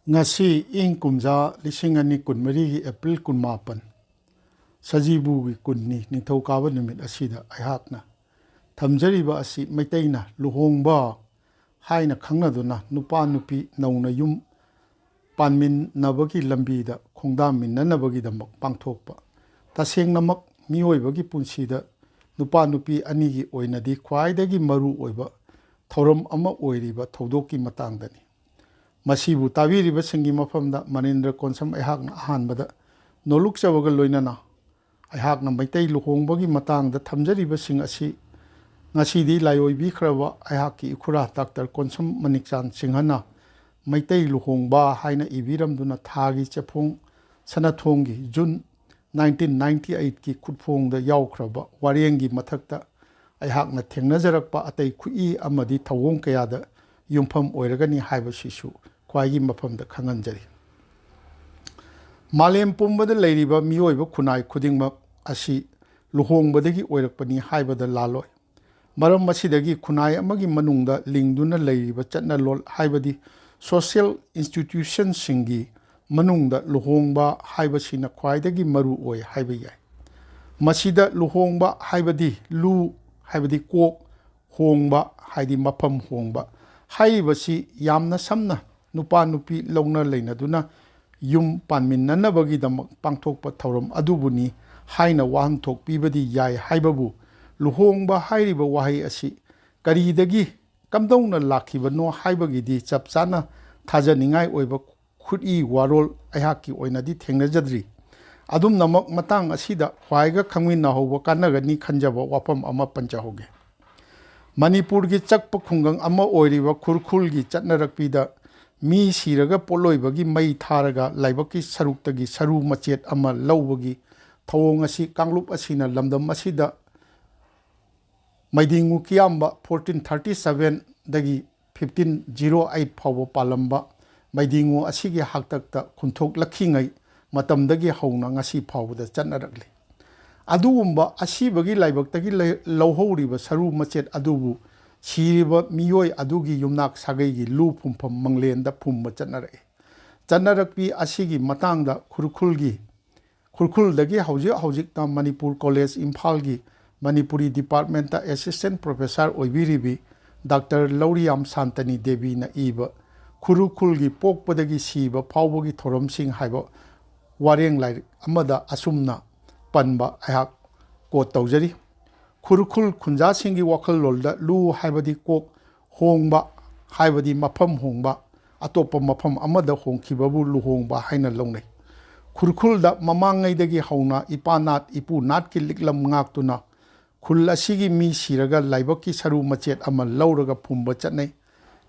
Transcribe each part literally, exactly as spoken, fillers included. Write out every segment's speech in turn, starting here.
ꯉꯁꯤ ꯏꯪ ꯀꯨꯝꯖꯥ ꯂꯤꯁꯤꯡ ꯑꯅꯤ ꯀꯨꯟꯃꯔꯤꯒꯤ ꯑꯦꯄ꯭ꯔꯤꯜ ꯀꯨꯟꯃꯥꯄꯟ, ꯁꯖꯤꯕꯨꯒꯤ ꯀꯨꯟꯅꯤ, ꯅꯤꯡꯊꯧꯀꯥꯕ ꯅꯨꯃꯤꯠ ꯑꯁꯤꯗ ꯑꯩꯍꯥꯛꯅ ꯊꯝꯖꯔꯤꯕ ꯑꯁꯤ ꯃꯩꯇꯩꯅ ꯂꯨꯍꯣꯡꯕ ꯍꯥꯏꯅ ꯈꯪꯅꯗꯨꯅ ꯅꯨꯄꯥ ꯅꯨꯄꯤ ꯅꯧꯅ ꯌꯨꯝ ꯄꯥꯟꯃꯤꯟꯅꯕꯒꯤ ꯂꯝꯕꯤꯗ ꯈꯣꯡꯗꯥꯃꯤꯟꯅꯅꯕꯒꯤꯗꯃꯛ ꯄꯥꯡꯊꯣꯛꯄ꯫ ꯇꯁꯦꯡꯅꯃꯛ ꯃꯤꯑꯣꯏꯕꯒꯤ ꯄꯨꯟꯁꯤꯗ ꯅꯨꯄꯥ ꯅꯨꯄꯤ ꯑꯅꯤꯒꯤ ꯑꯣꯏꯅꯗꯤ ꯈ꯭ꯋꯥꯏꯗꯒꯤ ꯃꯔꯨ ꯑꯣꯏꯕ ꯊꯧꯔꯝ ꯑꯃ ꯑꯣꯏꯔꯤꯕ ꯊꯧꯗꯣꯛꯀꯤ ꯃꯇꯥꯡꯗꯅꯤ꯫ ꯃꯁꯤꯕꯨ ꯇꯥꯕꯤꯔꯤꯕꯁꯤꯡꯒꯤ ꯃꯐꯝꯗ ꯃꯅꯤꯟꯗ꯭ꯔ ꯀꯣꯟꯁꯝ ꯑꯩꯍꯥꯛꯅ ꯑꯍꯥꯟꯕꯗ ꯅꯣꯂꯨꯛꯆꯕꯒ ꯂꯣꯏꯅꯅ ꯑꯩꯍꯥꯛꯅ ꯃꯩꯇꯩ ꯂꯨꯍꯣꯡꯕꯒꯤ ꯃꯇꯥꯡꯗ ꯊꯝꯖꯔꯤꯕꯁꯤꯡ ꯑꯁꯤ ꯉꯁꯤꯗꯤ ꯂꯥꯏꯑꯣꯏꯕꯤꯈ꯭ꯔꯕ ꯑꯩꯍꯥꯛꯀꯤ ꯏꯈꯨꯔꯥ ꯗꯥꯛꯇꯔ ꯀꯣꯟꯁꯝ ꯃꯅꯤꯛꯆꯥꯟ ꯁꯤꯡꯍꯅ ꯃꯩꯇꯩ ꯂꯨꯍꯣꯡꯕ ꯍꯥꯏꯅ ꯏꯕꯤꯔꯝꯗꯨꯅ ꯊꯥꯒꯤ ꯆꯦꯐꯣꯡ ꯁꯅꯥꯊꯣꯡꯒꯤ ꯖꯨꯟ ꯅꯥꯏꯟꯇꯤꯟ ꯅꯥꯏꯟꯇꯤ ꯑꯩꯠꯀꯤ ꯈꯨꯠꯐꯣꯡꯗ ꯌꯥꯎꯈ꯭ꯔꯕ ꯋꯥꯔꯦꯡꯒꯤ ꯃꯊꯛꯇ ꯑꯩꯍꯥꯛꯅ ꯊꯦꯡꯅꯖꯔꯛꯄ ꯑꯇꯩ ꯈꯨꯠꯏ ꯑꯃꯗꯤ ꯊꯧꯑꯣꯡ ꯀꯌꯥꯗ ꯌꯨꯝꯐꯝ ꯑꯣꯏꯔꯒꯅꯤ ꯍꯥꯏꯕꯁꯤꯁꯨ ꯈ꯭ꯋꯥꯏꯒꯤ ꯃꯐꯝꯗ ꯈꯪꯍꯟꯖꯔꯤ꯫ ꯃꯥꯂꯦꯝ ꯄꯨꯝꯕꯗ ꯂꯩꯔꯤꯕ ꯃꯤꯑꯣꯏꯕ ꯈꯨꯟꯅꯥꯏ ꯈꯨꯗꯤꯡꯃꯛ ꯑꯁꯤ ꯂꯨꯍꯣꯡꯕꯗꯒꯤ ꯑꯣꯏꯔꯛꯄꯅꯤ ꯍꯥꯏꯕꯗ ꯂꯥꯜꯂꯣꯏ꯫ ꯃꯔꯝ ꯑꯁꯤꯗꯒꯤ ꯈꯨꯟꯅꯥꯏ ꯑꯃꯒꯤ ꯃꯅꯨꯡꯗ ꯂꯤꯡꯗꯨꯅ ꯂꯩꯔꯤꯕ ꯆꯠꯅꯂꯣꯟ, ꯍꯥꯏꯕꯗꯤ social institutionꯁꯤꯡꯒꯤ ꯃꯅꯨꯡꯗ ꯂꯨꯍꯣꯡꯕ ꯍꯥꯏꯕꯁꯤꯅ ꯈ꯭ꯋꯥꯏꯗꯒꯤ ꯃꯔꯨ ꯑꯣꯏ ꯍꯥꯏꯕ ꯌꯥꯏ꯫ ꯃꯁꯤꯗ ꯂꯨꯍꯣꯡꯕ ꯍꯥꯏꯕꯗꯤ ꯂꯨ, ꯍꯥꯏꯕꯗꯤ ꯀꯣꯛ, ꯍꯣꯡꯕ ꯍꯥꯏꯗꯤ ꯃꯐꯝ ꯍꯣꯡꯕ ꯍꯥꯏꯔꯤꯕꯁꯤ ꯌꯥꯝꯅ ꯁꯝꯅ ꯅꯨꯄꯥ ꯅꯨꯄꯤ ꯂꯧꯅ ꯂꯩꯅꯗꯨꯅ ꯌꯨꯝ ꯄꯥꯟꯃꯤꯟꯅꯅꯕꯒꯤꯗꯃꯛ ꯄꯥꯡꯊꯣꯛꯄ ꯊꯧꯔꯝ ꯑꯗꯨꯕꯨꯅꯤ ꯍꯥꯏꯅ ꯋꯥꯍꯟꯊꯣꯛ ꯄꯤꯕꯗꯤ ꯌꯥꯏ ꯍꯥꯏꯕꯕꯨ, ꯂꯨꯍꯣꯡꯕ ꯍꯥꯏꯔꯤꯕ ꯋꯥꯍꯩ ꯑꯁꯤ ꯀꯔꯤꯗꯒꯤ ꯀꯝꯗꯧꯅ ꯂꯥꯛꯈꯤꯕꯅꯣ ꯍꯥꯏꯕꯒꯤꯗꯤ ꯆꯞ ꯆꯥꯅ ꯊꯥꯖꯅꯤꯡꯉꯥꯏ ꯑꯣꯏꯕ ꯈꯨꯠꯏ ꯋꯥꯔꯣꯜ ꯑꯩꯍꯥꯛꯀꯤ ꯑꯣꯏꯅꯗꯤ ꯊꯦꯡꯅꯖꯗ꯭ꯔꯤ꯫ ꯑꯗꯨꯝꯅꯃꯛ ꯃꯇꯥꯡ ꯑꯁꯤꯗ ꯈ꯭ꯋꯥꯏꯒ ꯈꯪꯃꯤꯟꯅꯍꯧꯕ ꯀꯥꯟꯅꯒꯅꯤ ꯈꯟꯖꯕ ꯋꯥꯐꯝ ꯑꯃ ꯄꯟꯖꯍꯧꯒꯦ꯫ ꯃꯅꯤꯄꯨꯔꯒꯤ ꯆꯛꯄ ꯈꯨꯡꯒꯪ ꯑꯃ ꯑꯣꯏꯔꯤꯕ ꯈꯨꯔꯈꯨꯜꯒꯤ ꯆꯠꯅꯔꯛꯄꯤꯗ ꯃꯤ ꯁꯤꯔꯒ ꯄꯣꯠꯂꯣꯏꯕꯒꯤ ꯃꯩ ꯊꯥꯔꯒ ꯂꯥꯏꯕꯛꯀꯤ ꯁꯔꯨꯛꯇꯒꯤ ꯁꯔꯨ ꯃꯆꯦꯠ ꯑꯃ ꯂꯧꯕꯒꯤ ꯊꯧꯑꯣꯡ ꯑꯁꯤ ꯀꯥꯡꯂꯨꯞ ꯑꯁꯤꯅ ꯂꯝꯗꯝ ꯑꯁꯤꯗ ꯃꯩꯗꯤꯡꯉꯨ ꯀꯤꯌꯥꯝꯕ fourteen thirty sevenꯗꯒꯤ fifteen zero eight ꯐꯥꯎꯕ ꯄꯥꯜꯂꯝꯕ ꯃꯩꯗꯤꯡꯉꯨ ꯑꯁꯤꯒꯤ ꯍꯥꯛꯇꯛꯇ ꯈꯨꯟꯊꯣꯛꯂꯛꯈꯤꯉꯩ ꯃꯇꯝꯗꯒꯤ ꯍꯧꯅ ꯉꯁꯤ ꯐꯥꯎꯕꯗ ꯆꯠꯅꯔꯛꯂꯤ꯫ ꯑꯗꯨꯒꯨꯝꯕ ꯑꯁꯤꯕꯒꯤ ꯂꯥꯏꯕꯛꯇꯒꯤ ꯂꯩ-, ꯂꯧꯍꯧꯔꯤꯕ ꯁꯔꯨ ꯃꯆꯦꯠ ꯑꯗꯨꯕꯨ ꯁꯤꯔꯤꯕ ꯃꯤꯑꯣꯏ ꯑꯗꯨꯒꯤ ꯌꯨꯝꯅꯥꯛ ꯁꯥꯒꯩꯒꯤ ꯂꯨ ꯐꯨꯝꯐꯝ ꯃꯪꯂꯦꯟꯗ ꯐꯨꯝꯕ ꯆꯠꯅꯔꯛꯏ꯫ ꯆꯠꯅꯔꯛꯄꯤ ꯑꯁꯤꯒꯤ ꯃꯇꯥꯡꯗ ꯈꯨꯔꯈꯨꯜꯒꯤ ꯈꯨꯔꯈꯨꯜꯗꯒꯤ ꯍꯧꯖꯤꯛ ꯍꯧꯖꯤꯛꯇ ꯃꯅꯤꯄꯨꯔ ꯀꯣꯂꯦꯖ ꯏꯝꯐꯥꯜꯒꯤ ꯃꯅꯤꯄꯨꯔꯤ ꯗꯤꯄꯥꯔꯠꯃꯦꯟꯇ ꯑꯦꯁꯤꯁꯇꯦꯟ ꯄ꯭ꯔꯣꯐꯦꯁꯔ ꯑꯣꯏꯕꯤꯔꯤꯕꯤ ꯗꯥꯛꯇꯔ ꯂꯧꯔꯤꯌꯥꯝ ꯁꯥꯟꯇꯅꯤ ꯗꯦꯕꯤꯅ ꯏꯕ ꯈꯨꯔꯈꯨꯜꯒꯤ ꯄꯣꯛꯄꯗꯒꯤ ꯁꯤꯕ ꯐꯥꯎꯕꯒꯤ ꯊꯧꯔꯝꯁꯤꯡ ꯍꯥꯏꯕ ꯋꯥꯔꯦꯡ ꯂꯥꯏꯔꯤꯛ ꯑꯃꯗ ꯑꯁꯨꯝꯅ ꯄꯟꯕ ꯑꯩꯍꯥꯛ ꯀꯣꯠ ꯇꯧꯖꯔꯤ꯫ ꯈꯨꯔꯈꯨꯜ ꯈꯨꯟꯖꯥꯁꯤꯡꯒꯤ ꯋꯥꯈꯜꯂꯣꯟꯗ ꯂꯨ ꯍꯥꯏꯕꯗꯤ ꯀꯣꯛ ꯍꯣꯡꯕ, ꯍꯥꯏꯕꯗꯤ ꯃꯐꯝ ꯍꯣꯡꯕ, ꯑꯇꯣꯞꯄ ꯃꯐꯝ ꯑꯃꯗ ꯍꯣꯡꯈꯤꯕꯕꯨ ꯂꯨꯍꯣꯡꯕ ꯍꯥꯏꯅ ꯂꯧꯅꯩ꯫ ꯈꯨꯔꯈꯨꯜꯗ ꯃꯃꯥꯡꯉꯩꯗꯒꯤ ꯍꯧꯅ ꯏꯄꯥ ꯅꯥꯠ ꯏꯄꯨ ꯅꯥꯠꯀꯤ ꯂꯤꯛꯂꯝ ꯉꯥꯛꯇꯨꯅ ꯈꯨꯜ ꯑꯁꯤꯒꯤ ꯃꯤ ꯁꯤꯔꯒ ꯂꯥꯏꯕꯛꯀꯤ ꯁꯔꯨ ꯃꯆꯦꯠ ꯑꯃ ꯂꯧꯔꯒ ꯐꯨꯝꯕ ꯆꯠꯅꯩ꯫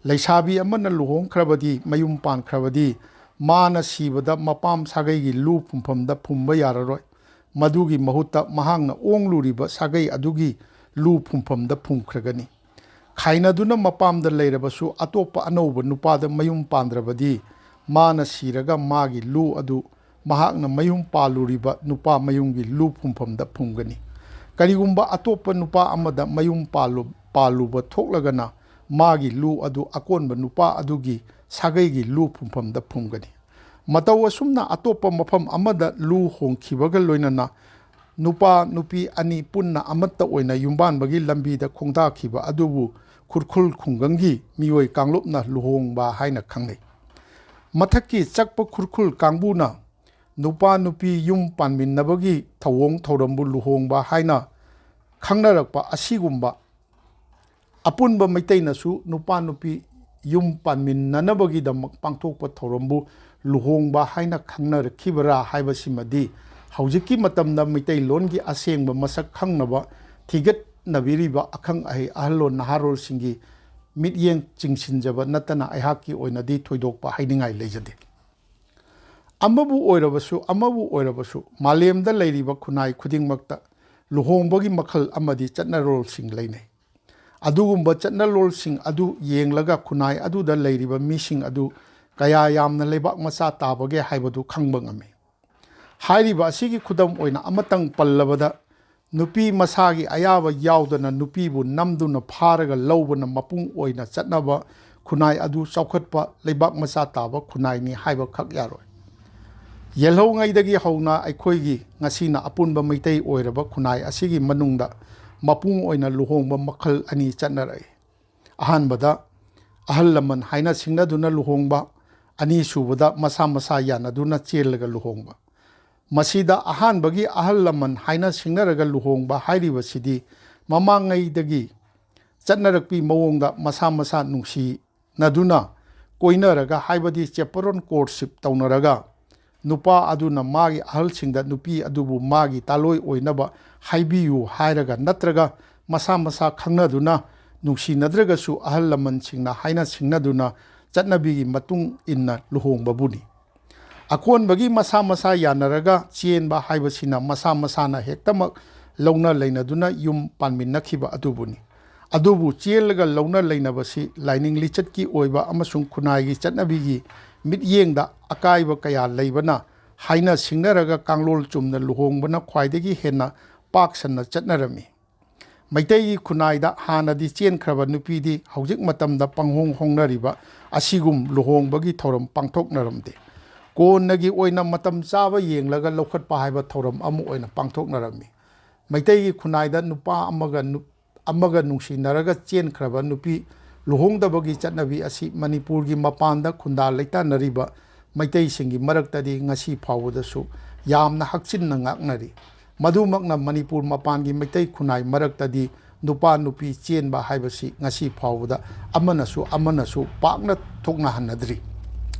ꯂꯩꯁꯥꯕꯤ ꯑꯃꯅ ꯂꯨꯍꯣꯡꯈ꯭ꯔꯕꯗꯤ, ꯃꯌꯨꯝ ꯄꯥꯟꯈ꯭ꯔꯕꯗꯤ, ꯃꯥꯅ ꯁꯤꯕꯗ ꯃꯄꯥꯝ ꯁꯥꯒꯩꯒꯤ ꯂꯨ ꯐꯨꯝꯐꯝꯗ ꯐꯨꯝꯕ ꯌꯥꯔꯔꯣꯏ꯫ ꯃꯗꯨꯒꯤ ꯃꯍꯨꯠꯇ ꯃꯍꯥꯛꯅ ꯑꯣꯡꯂꯨꯔꯤꯕ ꯁꯥꯒꯩ ꯑꯗꯨꯒꯤ ꯂꯨ ꯐꯨꯝꯐꯝꯗ ꯐꯨꯝꯈ꯭ꯔꯒꯅꯤ꯫ ꯈꯥꯏꯅꯗꯨꯅ ꯃꯄꯥꯝꯗ ꯂꯩꯔꯕꯁꯨ ꯑꯇꯣꯞꯄ ꯑꯅꯧꯕ ꯅꯨꯄꯥꯗ ꯃꯌꯨꯝ ꯄꯥꯟꯗ꯭ꯔꯕꯗꯤ ꯃꯥꯅ ꯁꯤꯔꯒ ꯃꯥꯒꯤ ꯂꯨ ꯑꯗꯨ ꯃꯍꯥꯛꯅ ꯃꯌꯨꯝ ꯄꯥꯜꯂꯨꯔꯤꯕ ꯅꯨꯄꯥ ꯃꯌꯨꯝꯒꯤ ꯂꯨ ꯐꯨꯝꯐꯝꯗ ꯐꯨꯝꯒꯅꯤ꯫ ꯀꯔꯤꯒꯨꯝꯕ ꯑꯇꯣꯞꯄ ꯅꯨꯄꯥ ꯑꯃꯗ ꯃꯌꯨꯝ ꯄꯥꯜꯂꯨ-, ꯄꯥꯜꯂꯨꯕ ꯊꯣꯛꯂꯒꯅ ꯃꯥꯒꯤ ꯂꯨ ꯑꯗꯨ ꯑꯀꯣꯟꯕ ꯅꯨꯄꯥ ꯑꯗꯨꯒꯤ ꯁꯥꯒꯩꯒꯤ ꯂꯨ ꯐꯨꯝꯐꯝꯗ ꯐꯨꯝꯒꯅꯤ꯫ ꯃꯇꯧ ꯑꯁꯨꯝꯅ ꯑꯇꯣꯞꯄ ꯃꯐꯝ ꯑꯃꯗ ꯂꯨ ꯍꯣꯡꯈꯤꯕꯒ ꯂꯣꯏꯅꯅ ꯅꯨꯄꯥ ꯅꯨꯄꯤ ꯑꯅꯤ ꯄꯨꯟꯅ ꯑꯃꯠꯇ ꯑꯣꯏꯅ ꯌꯨꯝꯕꯥꯟꯕꯒꯤ ꯂꯝꯕꯤꯗ ꯈꯣꯡꯗꯥꯈꯤꯕ ꯑꯗꯨꯕꯨ ꯈꯨꯔꯈꯨꯜ ꯈꯨꯡꯒꯪꯒꯤ ꯃꯤꯑꯣꯏ ꯀꯥꯡꯂꯨꯞꯅ ꯂꯨꯍꯣꯡꯕ ꯍꯥꯏꯅ ꯈꯪꯅꯩ꯫ ꯃꯊꯛꯀꯤ ꯆꯛꯄ ꯈꯨꯔꯈꯨꯜ ꯀꯥꯡꯕꯨꯅ ꯅꯨꯄꯥ ꯅꯨꯄꯤ ꯌꯨꯝ ꯄꯥꯟꯃꯤꯟꯅꯕꯒꯤ ꯊꯧꯑꯣꯡ ꯊꯧꯔꯝꯕꯨ ꯂꯨꯍꯣꯡꯕ ꯍꯥꯏꯅ ꯈꯪꯅꯔꯛꯄ ꯑꯁꯤꯒꯨꯝꯕ ꯑꯄꯨꯟꯕ ꯃꯩꯇꯩꯅꯁꯨ ꯅꯨꯄꯥ ꯅꯨꯄꯤ ꯌꯨꯝ ꯄꯥꯟꯃꯤꯟꯅꯅꯕꯒꯤꯗꯃꯛ ꯄꯥꯡꯊꯣꯛꯄ ꯊꯧꯔꯝꯕꯨ ꯂꯨꯍꯣꯡꯕ ꯍꯥꯏꯅ ꯈꯪꯅꯔꯛꯈꯤꯕꯔꯥ ꯍꯥꯏꯕꯁꯤꯃꯗꯤ ꯍꯧꯖꯤꯛꯀꯤ ꯃꯇꯝꯗ ꯃꯩꯇꯩꯂꯣꯟꯒꯤ ꯑꯁꯦꯡꯕ ꯃꯁꯛ ꯈꯪꯅꯕ ꯊꯤꯒꯠꯅꯕꯤꯔꯤꯕ ꯑꯈꯪ ꯑꯍꯩ ꯑꯍꯜꯂꯣꯟ ꯅꯍꯥꯔꯣꯜꯁꯤꯡꯒꯤ ꯃꯤꯠꯌꯦꯡ ꯆꯤꯡꯁꯤꯟꯖꯕ ꯅꯠꯇꯅ ꯑꯩꯍꯥꯛꯀꯤ ꯑꯣꯏꯅꯗꯤ ꯊꯣꯏꯗꯣꯛꯄ ꯍꯥꯏꯅꯤꯡꯉꯥꯏ ꯂꯩꯖꯗꯦ꯫ ꯑꯃꯕꯨ ꯑꯣꯏꯔꯕꯁꯨ, ꯑꯃꯕꯨ ꯑꯣꯏꯔꯕꯁꯨ, ꯃꯥꯂꯦꯝꯗ ꯂꯩꯔꯤꯕ ꯈꯨꯟꯅꯥꯏ ꯈꯨꯗꯤꯡꯃꯛꯇ ꯂꯨꯍꯣꯡꯕꯒꯤ ꯃꯈꯜ ꯑꯃꯗꯤ ꯆꯠꯅꯔꯣꯜꯁꯤꯡ ꯂꯩꯅꯩ꯫ ꯑꯗꯨꯒꯨꯝꯕ ꯆꯠꯅꯔꯣꯜꯁꯤꯡ ꯑꯗꯨ ꯌꯦꯡꯂꯒ ꯈꯨꯟꯅꯥꯏ ꯑꯗꯨꯗ ꯂꯩꯔꯤꯕ ꯃꯤꯁꯤꯡ ꯑꯗꯨ ꯀꯌꯥ ꯌꯥꯝꯅ ꯂꯩꯕꯥꯛ ꯃꯆꯥ ꯇꯥꯕꯒꯦ ꯍꯥꯏꯕꯗꯨ ꯈꯪꯕ ꯉꯝꯃꯤ꯫ ꯍꯥꯏꯔꯤꯕ ꯑꯁꯤꯒꯤ ꯈꯨꯗꯝ ꯑꯣꯏꯅ ꯑꯃꯇꯪ ꯄꯜꯂꯕꯗ, ꯅꯨꯄꯤ ꯃꯁꯥꯒꯤ ꯑꯌꯥꯕ ꯌꯥꯎꯗꯅ ꯅꯨꯄꯤꯕꯨ ꯅꯝꯗꯨꯅ ꯐꯥꯔꯒ ꯂꯧꯕꯅ ꯃꯄꯨꯡ ꯑꯣꯏꯅ ꯆꯠꯅꯕ ꯈꯨꯟꯅꯥꯏ ꯑꯗꯨ ꯆꯥꯎꯈꯠꯄ ꯂꯩꯕꯥꯛ ꯃꯆꯥ ꯇꯥꯕ ꯈꯨꯟꯅꯥꯏꯅꯤ ꯍꯥꯏꯕ ꯈꯛ ꯌꯥꯔꯣꯏ꯫ ꯌꯦꯜꯍꯧꯉꯩꯗꯒꯤ ꯍꯧꯅ ꯑꯩꯈꯣꯏꯒꯤ ꯉꯁꯤꯅ ꯑꯄꯨꯟꯕ ꯃꯩꯇꯩ ꯑꯣꯏꯔꯕ ꯈꯨꯟꯅꯥꯏ ꯑꯁꯤꯒꯤ ꯃꯅꯨꯡꯗ ꯃꯄꯨꯡ ꯑꯣꯏꯅ ꯂꯨꯍꯣꯡꯕ ꯃꯈꯜ ꯑꯅꯤ ꯆꯠꯅꯔꯛꯏ꯫ ꯑꯍꯥꯟꯕꯗ ꯑꯍꯜ ꯂꯃꯟ ꯍꯥꯏꯅ ꯁꯤꯡꯅꯗꯨꯅ ꯂꯨꯍꯣꯡꯕ, ꯑꯅꯤꯁꯨꯕꯗ ꯃꯁꯥ ꯃꯁꯥ ꯌꯥꯅꯗꯨꯅ ꯆꯦꯜꯂꯒ ꯂꯨꯍꯣꯡꯕ꯫ ꯃꯁꯤꯗ ꯑꯍꯥꯟꯕꯒꯤ ꯑꯍꯜ ꯂꯃꯟ ꯍꯥꯏꯅ ꯁꯤꯡꯅꯔꯒ ꯂꯨꯍꯣꯡꯕ ꯍꯥꯏꯔꯤꯕꯁꯤꯗꯤ ꯃꯃꯥꯡꯉꯩꯗꯒꯤ ꯆꯠꯅꯔꯛꯄꯤ ꯃꯑꯣꯡꯗ ꯃꯁꯥ ꯃꯁꯥ ꯅꯨꯡꯁꯤꯅꯗꯨꯅ ꯀꯣꯏꯅꯔꯒ, ꯍꯥꯏꯕꯗꯤ ꯆꯦꯄꯔꯣꯟ ꯀꯣꯔꯠꯁꯤꯞ ꯇꯧꯅꯔꯒ, ꯅꯨꯄꯥ ꯑꯗꯨꯅ ꯃꯥꯒꯤ ꯑꯍꯜꯁꯤꯡꯗ ꯅꯨꯄꯤ ꯑꯗꯨꯕꯨ ꯃꯥꯒꯤ ꯇꯥꯂꯣꯏ ꯑꯣꯏꯅꯕ ꯍꯥꯏꯕꯤꯌꯨ ꯍꯥꯏꯔꯒ, ꯅꯠꯇ꯭ꯔꯒ ꯃꯁꯥ ꯃꯁꯥ ꯈꯪꯅꯗꯨꯅ ꯅꯨꯡꯁꯤꯅꯗ꯭ꯔꯒꯁꯨ ꯑꯍꯜ ꯂꯃꯟꯁꯤꯡꯅ ꯍꯥꯏꯅ ꯁꯤꯡꯅꯗꯨꯅ ꯆꯠꯅꯕꯤꯒꯤ ꯃꯇꯨꯡ ꯏꯟꯅ ꯂꯨꯍꯣꯡꯕꯕꯨꯅꯤ꯫ ꯑꯀꯣꯟꯕꯒꯤ ꯃꯁꯥ ꯃꯁꯥ ꯌꯥꯅꯔꯒ ꯆꯦꯟꯕ ꯍꯥꯏꯕꯁꯤꯅ ꯃꯁꯥ ꯃꯁꯥꯅ ꯍꯦꯛꯇꯃꯛ ꯂꯧꯅ ꯂꯩꯅꯗꯨꯅ ꯌꯨꯝ ꯄꯥꯟꯃꯤꯟꯅꯈꯤꯕ ꯑꯗꯨꯕꯨꯅꯤ꯫ ꯑꯗꯨꯕꯨ ꯆꯦꯜꯂꯒ ꯂꯧꯅ ꯂꯩꯅꯕꯁꯤ ꯂꯥꯏꯅꯤꯡ ꯂꯤꯆꯠꯀꯤ ꯑꯣꯏꯕ ꯑꯃꯁꯨꯡ ꯈꯨꯟꯅꯥꯏꯒꯤ ꯆꯠꯅꯕꯤꯒꯤ ꯃꯤꯠꯌꯦꯡꯗ ꯑꯀꯥꯏꯕ ꯀꯌꯥ ꯂꯩꯕꯅ, ꯍꯥꯏꯅ ꯁꯤꯡꯅꯔꯒ ꯀꯥꯡꯂꯣꯟ ꯆꯨꯝꯅ ꯂꯨꯍꯣꯡꯕꯅ ꯈ꯭ꯋꯥꯏꯗꯒꯤ ꯍꯦꯟꯅ ꯄꯥꯛ ꯁꯟꯅ ꯆꯠꯅꯔꯝꯃꯤ꯫ ꯃꯩꯇꯩꯒꯤ ꯈꯨꯟꯅꯥꯏꯗ ꯍꯥꯟꯅꯗꯤ ꯆꯦꯟꯈ꯭ꯔꯕ ꯅꯨꯄꯤꯗꯤ ꯍꯧꯖꯤꯛ ꯃꯇꯝꯗ ꯄꯪꯍꯣꯡ ꯍꯣꯡꯅꯔꯤꯕ ꯑꯁꯤꯒꯨꯝ ꯂꯨꯍꯣꯡꯕꯒꯤ ꯊꯧꯔꯝ ꯄꯥꯡꯊꯣꯛꯅꯔꯝꯗꯦ꯫ ꯀꯣꯟꯅꯒꯤ ꯑꯣꯏꯅ ꯃꯇꯝ ꯆꯥꯕ ꯌꯦꯡꯂꯒ ꯂꯧꯈꯠꯄ ꯍꯥꯏꯕ ꯊꯧꯔꯝ ꯑꯃ ꯑꯣꯏꯅ ꯄꯥꯡꯊꯣꯛꯅꯔꯝꯃꯤ꯫ ꯃꯩꯇꯩꯒꯤ ꯈꯨꯟꯅꯥꯏꯗ ꯅꯨꯄꯥ ꯑꯃꯒ ꯅꯨ-, ꯑꯃꯒ ꯅꯨꯡꯁꯤꯅꯔꯒ ꯆꯦꯟꯈ꯭ꯔꯕ ꯅꯨꯄꯤ ꯂꯨꯍꯣꯡꯗꯕꯒꯤ ꯆꯠꯅꯕꯤ ꯑꯁꯤ ꯃꯅꯤꯄꯨꯔꯒꯤ ꯃꯄꯥꯟꯗ ꯈꯨꯟꯗꯥ ꯂꯩꯇꯥꯅꯔꯤꯕ ꯃꯩꯇꯩꯁꯤꯡꯒꯤ ꯃꯔꯛꯇꯗꯤ ꯉꯁꯤ ꯐꯥꯎꯕꯗꯁꯨ ꯌꯥꯝꯅ ꯍꯛꯆꯤꯟꯅ ꯉꯥꯛꯅꯔꯤ꯫ ꯃꯗꯨꯃꯛꯅ ꯃꯅꯤꯄꯨꯔ ꯃꯄꯥꯟꯒꯤ ꯃꯩꯇꯩ ꯈꯨꯟꯅꯥꯏ ꯃꯔꯛꯇꯗꯤ ꯅꯨꯄꯥ ꯅꯨꯄꯤ ꯆꯦꯟꯕ ꯍꯥꯏꯕꯁꯤ ꯉꯁꯤ ꯐꯥꯎꯕꯗ ꯑꯃꯅꯁꯨ ꯑꯃꯅꯁꯨ ꯄꯥꯛꯅ ꯊꯣꯛꯅꯍꯟꯅꯗ꯭ꯔꯤ꯫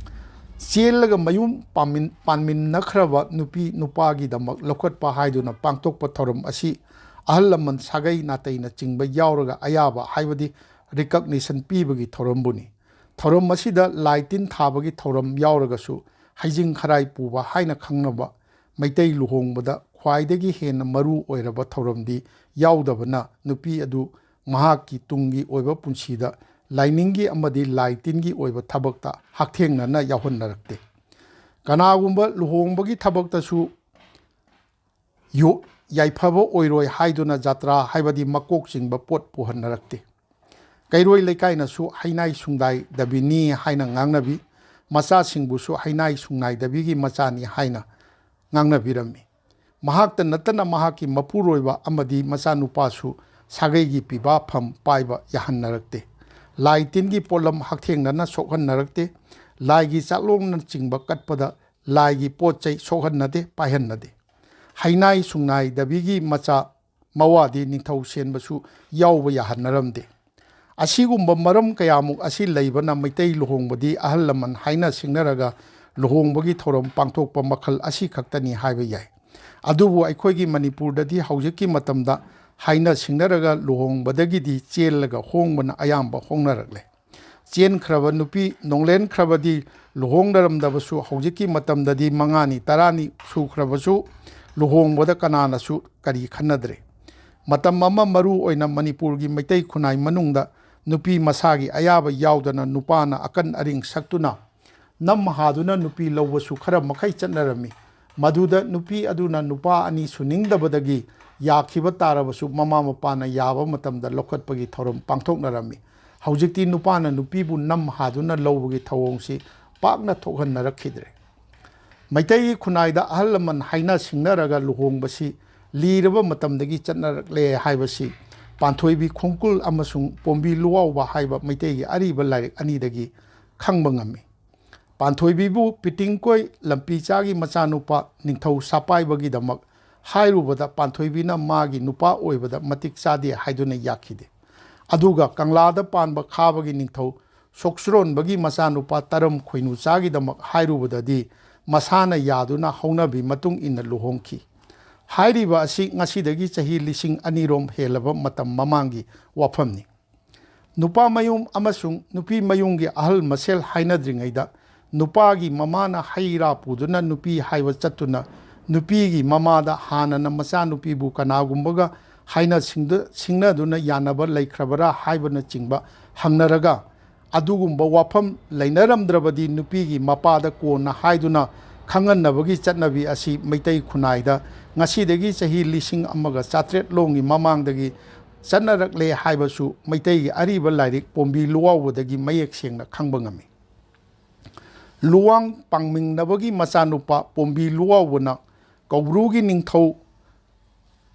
ꯆꯦꯜꯂꯒ ꯃꯌꯨꯝ ꯄꯥꯟꯃꯤꯟ-, ꯄꯥꯟꯃꯤꯟꯅꯈ꯭ꯔꯕ ꯅꯨꯄꯤ ꯅꯨꯄꯥꯒꯤꯗꯃꯛ ꯂꯧꯈꯠꯄ ꯍꯥꯏꯗꯨꯅ ꯄꯥꯡꯊꯣꯛꯄ ꯊꯧꯔꯝ ꯑꯁꯤ ꯑꯍꯜ ꯂꯃꯟ, ꯁꯥꯒꯩ ꯅꯥꯇꯩꯅꯆꯤꯡꯕ ꯌꯥꯎꯔꯒ ꯑꯌꯥꯕ, ꯍꯥꯏꯕꯗꯤ ꯔꯤꯀꯛꯅꯤꯁꯟ ꯄꯤꯕꯒꯤ ꯊꯧꯔꯝꯕꯨꯅꯤ꯫ ꯊꯧꯔꯝ ꯑꯁꯤꯗ ꯂꯥꯏ ꯇꯤꯟ ꯊꯥꯕꯒꯤ ꯊꯧꯔꯝ ꯌꯥꯎꯔꯒꯁꯨ, ꯍꯩꯖꯤꯡ ꯈꯔꯥꯏ ꯄꯨꯕ ꯍꯥꯏꯅ ꯈꯪꯅꯕ ꯃꯩꯇꯩ ꯂꯨꯍꯣꯡꯕꯗ ꯈ꯭ꯋꯥꯏꯗꯒꯤ ꯍꯦꯟꯅ ꯃꯔꯨ ꯑꯣꯏꯔꯕ ꯊꯧꯔꯝꯗꯤ ꯌꯥꯎꯗꯕꯅ, ꯅꯨꯄꯤ ꯑꯗꯨ ꯃꯍꯥꯛꯀꯤ ꯇꯨꯡꯒꯤ ꯑꯣꯏꯕ ꯄꯨꯟꯁꯤꯗ ꯂꯥꯏꯅꯤꯡꯒꯤ ꯑꯃꯗꯤ ꯂꯥꯏ ꯇꯤꯟꯒꯤ ꯑꯣꯏꯕ ꯊꯕꯛꯇ ꯍꯛꯊꯦꯡꯅꯅ ꯌꯥꯎꯍꯟꯅꯔꯛꯇꯦ꯫ ꯀꯅꯥꯒꯨꯝꯕ ꯂꯨꯍꯣꯡꯕꯒꯤ ꯊꯕꯛꯇꯁꯨ ꯌꯣ-, ꯌꯥꯏꯐꯕ ꯑꯣꯏꯔꯣꯏ ꯍꯥꯏꯗꯨꯅ ꯖꯥꯇ꯭ꯔꯥ ꯍꯥꯏꯕꯗꯤ ꯃꯀꯣꯛ ꯆꯤꯡꯕ ꯄꯣꯠ ꯄꯨꯍꯟꯅꯔꯛꯇꯦ꯫ ꯀꯩꯔꯣꯏ ꯂꯩꯀꯥꯏꯅꯁꯨ ꯍꯩꯅꯥꯏ ꯁꯨꯡꯗꯥꯏꯗꯕꯤꯅꯤ ꯍꯥꯏꯅ ꯉꯥꯡꯅꯕꯤ, ꯃꯆꯥꯁꯤꯡꯕꯨꯁꯨ ꯍꯩꯅꯥꯏ ꯁꯨꯡꯅꯥꯏꯗꯕꯤꯒꯤ ꯃꯆꯥꯅꯤ ꯍꯥꯏꯅ ꯉꯥꯡꯅꯕꯤꯔꯝꯃꯤ꯫ ꯃꯍꯥꯛꯇ ꯅꯠꯇꯅ ꯃꯍꯥꯛꯀꯤ ꯃꯄꯨꯔꯣꯏꯕ ꯑꯃꯗꯤ ꯃꯆꯥꯅꯨꯄꯥꯁꯨ ꯁꯥꯒꯩꯒꯤ ꯄꯤꯕꯥ ꯐꯝ ꯄꯥꯏꯕ ꯌꯥꯍꯟꯅꯔꯛꯇꯦ꯫ ꯂꯥꯏ ꯇꯤꯟꯒꯤ ꯄꯣꯠꯂꯝ ꯍꯛꯊꯦꯡꯅꯅ ꯁꯣꯛꯍꯟꯅꯔꯛꯇꯦ꯫ ꯂꯥꯏꯒꯤ ꯆꯥꯛꯂꯣꯡꯅꯆꯤꯡꯕ ꯀꯠꯄꯗ ꯂꯥꯏꯒꯤ ꯄꯣꯠ ꯆꯩ ꯁꯣꯛꯍꯟꯅꯗꯦ, ꯄꯥꯏꯍꯟꯅꯗꯦ꯫ ꯍꯩꯅꯥꯏ ꯁꯨꯡꯅꯥꯏꯗꯕꯤꯒꯤ ꯃꯆꯥ ꯃꯋꯥꯗꯤ ꯅꯤꯡꯊꯧ ꯁꯦꯟꯕꯁꯨ ꯌꯥꯎꯕ ꯌꯥꯍꯟꯅꯔꯝꯗꯦ꯫ ꯑꯁꯤꯒꯨꯝꯕ ꯃꯔꯝ ꯀꯌꯥꯃꯨꯛ ꯑꯁꯤ ꯂꯩꯕꯅ ꯃꯩꯇꯩ ꯂꯨꯍꯣꯡꯕꯗꯤ ꯑꯍꯜ ꯂꯃꯟ ꯍꯥꯏꯅ ꯁꯤꯡꯅꯔꯒ ꯂꯨꯍꯣꯡꯕꯒꯤ ꯊꯧꯔꯝ ꯄꯥꯡꯊꯣꯛꯄ ꯃꯈꯜ ꯑꯁꯤꯈꯛꯇꯅꯤ ꯍꯥꯏꯕ ꯌꯥꯏ꯫ ꯑꯗꯨꯕꯨ ꯑꯩꯈꯣꯏꯒꯤ ꯃꯅꯤꯄꯨꯔꯗꯗꯤ ꯍꯧꯖꯤꯛꯀꯤ ꯃꯇꯝꯗ ꯍꯥꯏꯅ ꯁꯤꯡꯅꯔꯒ ꯂꯨꯍꯣꯡꯕꯗꯒꯤꯗꯤ ꯆꯦꯜꯂꯒ ꯍꯣꯡꯕꯅ ꯑꯌꯥꯝꯕ ꯍꯣꯡꯅꯔꯛꯂꯦ꯫ ꯆꯦꯟꯈ꯭ꯔꯕ ꯅꯨꯄꯤ ꯅꯣꯡꯂꯦꯟꯈ꯭ꯔꯕꯗꯤ ꯂꯨꯍꯣꯡꯅꯔꯝꯗꯕꯁꯨ ꯍꯧꯖꯤꯛꯀꯤ ꯃꯇꯝꯗꯗꯤ ꯃꯉꯥꯅꯤ ꯇꯔꯥꯅꯤ ꯁꯨꯈ꯭ꯔꯕꯁꯨ ꯂꯨꯍꯣꯡꯕꯗ ꯀꯅꯥꯅꯁꯨ ꯀꯔꯤ ꯈꯟꯅꯗ꯭ꯔꯦ꯫ ꯃꯇꯝ ꯑꯃ ꯃꯔꯨ ꯑꯣꯏꯅ ꯃꯅꯤꯄꯨꯔꯒꯤ ꯃꯩꯇꯩ ꯈꯨꯟꯅꯥꯏ ꯃꯅꯨꯡꯗ ꯅꯨꯄꯤ ꯃꯁꯥꯒꯤ ꯑꯌꯥꯕ ꯌꯥꯎꯗꯅ ꯅꯨꯄꯥꯅ ꯑꯀꯟ ꯑꯔꯤꯡ ꯁꯛꯇꯨꯅ ꯅꯝ ꯍꯥꯗꯨꯅ ꯅꯨꯄꯤ ꯂꯧꯕꯁꯨ ꯈꯔ ꯃꯈꯩ ꯆꯠꯅꯔꯝꯃꯤ꯫ ꯃꯗꯨꯗ ꯅꯨꯄꯤ ꯑꯗꯨꯅ ꯅꯨꯄꯥ ꯑꯅꯤ ꯁꯨꯅꯤꯡꯗꯕꯗꯒꯤ ꯌꯥꯈꯤꯕ ꯇꯥꯔꯕꯁꯨ ꯃꯃꯥ ꯃꯄꯥꯅ ꯌꯥꯕ ꯃꯇꯝꯗ ꯂꯧꯈꯠꯄꯒꯤ ꯊꯧꯔꯝ ꯄꯥꯡꯊꯣꯛꯅꯔꯝꯃꯤ꯫ ꯍꯧꯖꯤꯛꯇꯤ ꯅꯨꯄꯥꯅ ꯅꯨꯄꯤꯕꯨ ꯅꯝ ꯍꯥꯗꯨꯅ ꯂꯧꯕꯒꯤ ꯊꯧꯑꯣꯡꯁꯤ ꯄꯥꯛꯅ ꯊꯣꯛꯍꯟꯅꯔꯛꯈꯤꯗ꯭ꯔꯦ꯫ ꯃꯩꯇꯩꯒꯤ ꯈꯨꯟꯅꯥꯏꯗ ꯑꯍꯜ ꯂꯃꯟ ꯍꯥꯏꯅ ꯁꯤꯡꯅꯔꯒ ꯂꯨꯍꯣꯡꯕꯁꯤ ꯂꯤꯔꯕ ꯃꯇꯝꯗꯒꯤ ꯆꯠꯅꯔꯛꯂꯦ ꯍꯥꯏꯕꯁꯤ ꯄꯥꯟꯊꯣꯏꯕꯤ ꯈꯣꯡꯀꯨꯜ ꯑꯃꯁꯨꯡ ꯄꯣꯝꯕꯤ ꯂꯨꯋꯥꯎꯕ ꯍꯥꯏꯕ ꯃꯩꯇꯩꯒꯤ ꯑꯔꯤꯕ ꯂꯥꯏꯔꯤꯛ ꯑꯅꯤꯗꯒꯤ ꯈꯪꯕ ꯉꯝꯃꯤ꯫ ꯄꯥꯟꯊꯣꯏꯕꯤꯕꯨ ꯄꯤꯇꯤꯡꯀꯣꯏ ꯂꯝꯄꯤꯆꯥꯒꯤ ꯃꯆꯥꯅꯨꯄꯥ ꯅꯤꯡꯊꯧ ꯁꯥꯄꯥꯏꯕꯒꯤꯗꯃꯛ ꯍꯥꯏꯔꯨꯕꯗ ꯄꯥꯟꯊꯣꯏꯕꯤꯅ ꯃꯥꯒꯤ ꯅꯨꯄꯥ ꯑꯣꯏꯕꯗ ꯃꯇꯤꯛ ꯆꯥꯗꯦ ꯍꯥꯏꯗꯨꯅ ꯌꯥꯈꯤꯗꯦ꯫ ꯑꯗꯨꯒ ꯀꯪꯂꯥꯗ ꯄꯥꯟꯕ ꯈꯥꯕꯒꯤ ꯅꯤꯡꯊꯧ ꯁꯣꯛꯆꯨꯔꯣꯟꯕꯒꯤ ꯃꯆꯥꯅꯨꯄꯥ ꯇꯔꯝ ꯈꯣꯏꯅꯨꯆꯥꯒꯤꯗꯃꯛ ꯍꯥꯏꯔꯨꯕꯗꯗꯤ ꯃꯁꯥꯅ ꯌꯥꯗꯨꯅ ꯍꯧꯅꯕꯤ ꯃꯇꯨꯡ ꯏꯟꯅ ꯂꯨꯍꯣꯡꯈꯤ꯫ ꯍꯥꯏꯔꯤꯕ ꯑꯁꯤ ꯉꯁꯤꯗꯒꯤ ꯆꯍꯤ ꯂꯤꯁꯤꯡ ꯑꯅꯤꯔꯣꯝ ꯍꯦꯜꯂꯕ ꯃꯇꯝ ꯃꯃꯥꯡꯒꯤ ꯋꯥꯐꯝꯅꯤ꯫ ꯅꯨꯄꯥ ꯃꯌꯨꯝ ꯑꯃꯁꯨꯡ ꯅꯨꯄꯤ ꯃꯌꯨꯝꯒꯤ ꯑꯍꯜ ꯃꯁꯦꯜ ꯍꯥꯏꯅꯗ꯭ꯔꯤꯉꯩꯗ ꯅꯨꯄꯥꯒꯤ ꯃꯃꯥꯅ ꯍꯩ ꯔꯥ ꯄꯨꯗꯨꯅ ꯅꯨꯄꯤ ꯍꯥꯏꯕ ꯆꯠꯇꯨꯅ ꯅꯨꯄꯤꯒꯤ ꯃꯃꯥꯗ ꯍꯥꯟꯅꯅ ꯃꯆꯥꯅꯨꯄꯤꯕꯨ ꯀꯅꯥꯒꯨꯝꯕꯒ ꯍꯥꯏꯅ ꯁꯤꯡꯗ-, ꯁꯤꯡꯅꯗꯨꯅ ꯌꯥꯅꯕ ꯂꯩꯈ꯭ꯔꯕꯔꯥ ꯍꯥꯏꯕꯅꯆꯤꯡꯕ ꯍꯪꯅꯔꯒ ꯑꯗꯨꯒꯨꯝꯕ ꯋꯥꯐꯝ ꯂꯩꯅꯔꯝꯗ꯭ꯔꯕꯗꯤ ꯅꯨꯄꯤꯒꯤ ꯃꯄꯥꯗ ꯀꯣꯟꯅ ꯍꯥꯏꯗꯨꯅ ꯈꯪꯍꯟꯅꯕꯒꯤ ꯆꯠꯅꯕꯤ ꯑꯁꯤ ꯃꯩꯇꯩ ꯈꯨꯟꯅꯥꯏꯗ ꯉꯁꯤꯗꯒꯤ ꯆꯍꯤ ꯂꯤꯁꯤꯡ ꯑꯃꯒ ꯆꯥꯇ꯭ꯔꯦꯠ ꯂꯣꯝꯒꯤ ꯃꯃꯥꯡꯗꯒꯤ ꯆꯠꯅꯔꯛꯂꯦ ꯍꯥꯏꯕꯁꯨ ꯃꯩꯇꯩꯒꯤ ꯑꯔꯤꯕ ꯂꯥꯏꯔꯤꯛ ꯄꯣꯝꯕꯤ ꯂꯨꯋꯥꯎꯕꯗꯒꯤ ꯃꯌꯦꯛ ꯁꯦꯡꯅ ꯈꯪꯕ ꯉꯝꯃꯤ꯫ ꯂꯨꯋꯥꯡ ꯄꯥꯡꯃꯤꯡꯅꯕꯒꯤ ꯃꯆꯥꯅꯨꯄꯥ ꯄꯣꯝꯕꯤ ꯂꯨꯋꯥꯎꯕꯅ ꯀꯧꯕ꯭ꯔꯨꯒꯤ ꯅꯤꯡꯊꯧ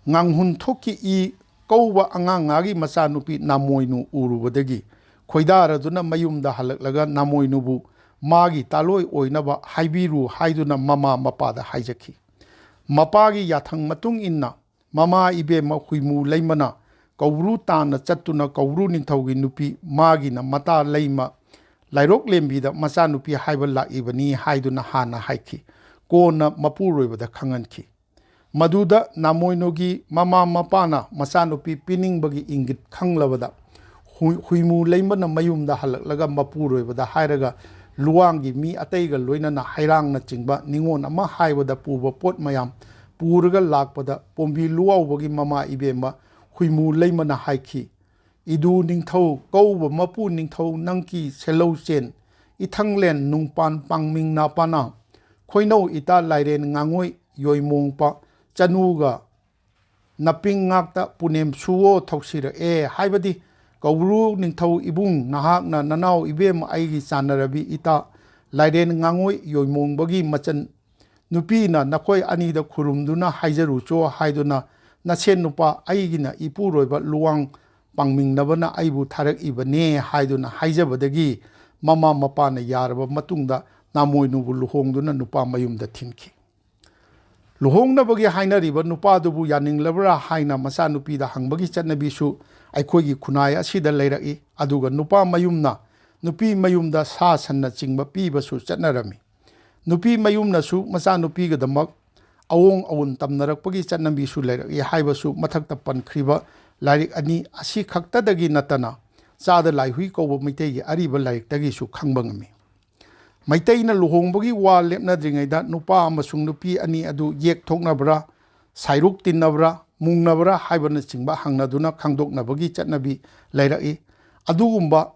ꯉꯥꯡꯍꯨꯟ ꯊꯣꯛꯀꯤ ꯏ ꯀꯧꯕ ꯑꯉꯥꯡ ꯉꯥꯒꯤ ꯃꯆꯥꯅꯨꯄꯤ ꯅꯥꯃꯣꯏꯅꯨ ꯎꯔꯨꯕꯗꯒꯤ ꯈꯣꯏꯗꯥꯔꯗꯨꯅ ꯃꯌꯨꯝꯗ ꯍꯜꯂꯛꯂꯒ ꯅꯥꯃꯣꯏꯅꯨꯕꯨ ꯃꯥꯒꯤ ꯇꯥꯂꯣꯏ ꯑꯣꯏꯅꯕ ꯍꯥꯏꯕꯤꯔꯨ ꯍꯥꯏꯗꯨꯅ ꯃꯃꯥ ꯃꯄꯥꯗ ꯍꯥꯏꯖꯈꯤ꯫ ꯃꯄꯥꯒꯤ ꯌꯥꯊꯪ ꯃꯇꯨꯡ ꯏꯟꯅ ꯃꯃꯥ ꯏꯕꯦꯝꯃ ꯍꯨꯏꯃꯨ ꯂꯩꯃꯅ ꯀꯧꯕ꯭ꯔꯨ ꯇꯥꯟꯅ ꯆꯠꯇꯨꯅ ꯀꯧꯕ꯭ꯔꯨ ꯅꯤꯡꯊꯧꯒꯤ ꯅꯨꯄꯤ ꯃꯥꯒꯤꯅ ꯃꯇꯥ ꯂꯩꯃ ꯂꯥꯏꯔꯣꯛꯂꯦꯝꯕꯤꯗ ꯃꯆꯥꯅꯨꯄꯤ ꯍꯥꯏꯕ ꯂꯥꯛꯏꯕꯅꯤ ꯍꯥꯏꯗꯨꯅ ꯍꯥꯟꯅ ꯍꯥꯏꯈꯤ꯫ ꯀꯣꯟꯅ ꯃꯄꯨꯔꯣꯏꯕꯗ ꯈꯪꯍꯟꯈꯤ꯫ ꯃꯗꯨꯗ ꯅꯥꯃꯣꯏꯅꯨꯒꯤ ꯃꯃꯥ ꯃꯄꯥꯅ ꯃꯆꯥꯅꯨꯄꯤ ꯄꯤꯅꯤꯡꯕꯒꯤ ꯏꯪꯒꯤꯠ ꯈꯪꯂꯕꯗ ꯍꯨꯏ-, ꯍꯨꯏꯃꯨ ꯂꯩꯃꯅ ꯃꯌꯨꯝꯗ ꯍꯜꯂꯛꯂꯒ ꯃꯄꯨꯔꯣꯏꯕꯗ ꯍꯥꯏꯔꯒ ꯂꯨꯋꯥꯡꯒꯤ ꯃꯤ ꯑꯇꯩꯒ ꯂꯣꯏꯅꯅ ꯍꯩꯔꯥꯡꯅꯆꯤꯡꯕ ꯅꯤꯉꯣꯜ ꯑꯃ ꯍꯥꯏꯕꯗ ꯄꯨꯕ ꯄꯣꯠ ꯃꯌꯥꯝ ꯄꯨꯔꯒ ꯂꯥꯛꯄꯗ ꯄꯣꯝꯕꯤ ꯂꯨꯋꯥꯎꯕꯒꯤ ꯃꯃꯥ ꯏꯕꯦꯝꯃ ꯍꯨꯏꯃꯨ ꯂꯩꯃꯅ ꯍꯥꯏꯈꯤ, "ꯏꯗꯨ ꯅꯤꯡꯊꯧ ꯀꯧꯕ ꯃꯄꯨ ꯅꯤꯡꯊꯧ ꯅꯪꯀꯤ ꯁꯦꯜꯂꯧ ꯆꯦꯟ ꯏꯊꯪꯂꯦꯟ ꯅꯨꯡꯄꯥꯟ ꯄꯥꯡꯃꯤꯡ ꯅꯥꯄꯥꯅ ꯈꯣꯏꯅꯧ ꯏꯇꯥ ꯂꯥꯏꯔꯦꯟ ꯉꯥꯉꯣꯏ ꯌꯣꯏꯃꯣꯡꯄ ꯆꯅꯨꯒ ꯅꯄꯤꯡ ꯉꯥꯛꯇ ꯄꯨꯅꯦꯝ ꯁꯨꯋꯣ ꯊꯧꯁꯤꯔꯛꯑꯦ ꯍꯥꯏꯕꯗꯤ ꯀꯧꯕ꯭ꯔꯨ ꯅꯤꯡꯊꯧ ꯏꯕꯨꯡ ꯅꯍꯥꯛꯅ ꯅꯅꯥꯎ ꯏꯕꯦꯝ ꯑꯩꯒꯤ ꯆꯥꯟꯅꯔꯕꯤ ꯏꯇꯥ ꯂꯥꯏꯔꯦꯟ ꯉꯥꯉꯣꯏ ꯌꯣꯏꯃꯣꯡꯕꯒꯤ ꯃꯆꯟ ꯅꯨꯄꯤꯅ ꯅꯈꯣꯏ ꯑꯅꯤꯗ ꯈꯨꯔꯨꯝꯗꯨꯅ ꯍꯥꯏꯖꯔꯨꯆꯣ ꯍꯥꯏꯗꯨꯅ ꯅꯁꯦꯟ ꯅꯨꯄꯥ ꯑꯩꯒꯤꯅ ꯏꯄꯨꯔꯣꯏꯕ ꯂꯨꯋꯥꯡ ꯄꯥꯡꯃꯤꯡꯅꯕꯅ ꯑꯩꯕꯨ ꯊꯥꯔꯛꯏꯕꯅꯦ" ꯍꯥꯏꯗꯨꯅ ꯍꯥꯏꯖꯕꯗꯒꯤ ꯃꯃꯥ ꯃꯄꯥꯅ ꯌꯥꯔꯕ ꯃꯇꯨꯡꯗ ꯅꯥꯃꯣꯏꯅꯨꯕꯨ ꯂꯨꯍꯣꯡꯗꯨꯅ ꯅꯨꯄꯥ ꯃꯌꯨꯝꯗ ꯊꯤꯟꯈꯤ꯫ ꯂꯨꯍꯣꯡꯅꯕꯒꯤ ꯍꯥꯏꯅꯔꯤꯕ ꯅꯨꯄꯥꯗꯨꯕꯨ ꯌꯥꯅꯤꯡꯂꯕ꯭ꯔꯥ ꯍꯥꯏꯅ ꯃꯆꯥꯅꯨꯄꯤꯗ ꯍꯪꯕꯒꯤ ꯆꯠꯅꯕꯤꯁꯨ ꯑꯩꯈꯣꯏꯒꯤ ꯈꯨꯟꯅꯥꯏ ꯑꯁꯤꯗ ꯂꯩꯔꯛꯏ꯫ ꯑꯗꯨꯒ ꯅꯨꯄꯥ ꯃꯌꯨꯝꯅ ꯅꯨꯄꯤ ꯃꯌꯨꯝꯗ ꯁꯥ ꯁꯟꯅꯆꯤꯡꯕ ꯄꯤꯕꯁꯨ ꯆꯠꯅꯔꯝꯃꯤ꯫ ꯅꯨꯄꯤ ꯃꯌꯨꯝꯅꯁꯨ ꯃꯆꯥꯅꯨꯄꯤꯒꯤꯗꯃꯛ ꯑꯑꯣꯡ ꯑꯑꯣꯟ ꯇꯝꯅꯔꯛꯄꯒꯤ ꯆꯠꯅꯕꯤꯁꯨ ꯂꯩꯔꯛꯏ ꯍꯥꯏꯕꯁꯨ ꯃꯊꯛꯇ ꯄꯟꯈ꯭ꯔꯤꯕ ꯂꯥꯏꯔꯤꯛ ꯑꯅꯤ ꯑꯁꯤ ꯈꯛꯇꯗꯒꯤ ꯅꯠꯇꯅ ꯆꯥꯗ ꯂꯥꯏꯍꯨꯏ ꯀꯧꯕ ꯃꯩꯇꯩꯒꯤ ꯑꯔꯤꯕ ꯂꯥꯏꯔꯤꯛꯇꯒꯤꯁꯨ ꯈꯪꯕ ꯉꯝꯃꯤ꯫ ꯃꯩꯇꯩꯅ ꯂꯨꯍꯣꯡꯕꯒꯤ ꯋꯥ ꯂꯦꯞꯅꯗ꯭ꯔꯤꯉꯩꯗ ꯅꯨꯄꯥ ꯑꯃꯁꯨꯡ ꯅꯨꯄꯤ ꯑꯅꯤ ꯑꯗꯨ ꯌꯦꯛ ꯊꯣꯛꯅꯕ꯭ꯔꯥ, ꯁꯥꯏꯔꯨꯛ ꯇꯤꯟꯅꯕ꯭ꯔꯥ, ꯃꯨꯡꯅꯕ꯭ꯔꯥ ꯍꯥꯏꯕꯅꯆꯤꯡꯕ ꯍꯪꯅꯗꯨꯅ ꯈꯪꯗꯣꯛꯅꯕꯒꯤ ꯆꯠꯅꯕꯤ ꯂꯩꯔꯛꯏ꯫ ꯑꯗꯨꯒꯨꯝꯕ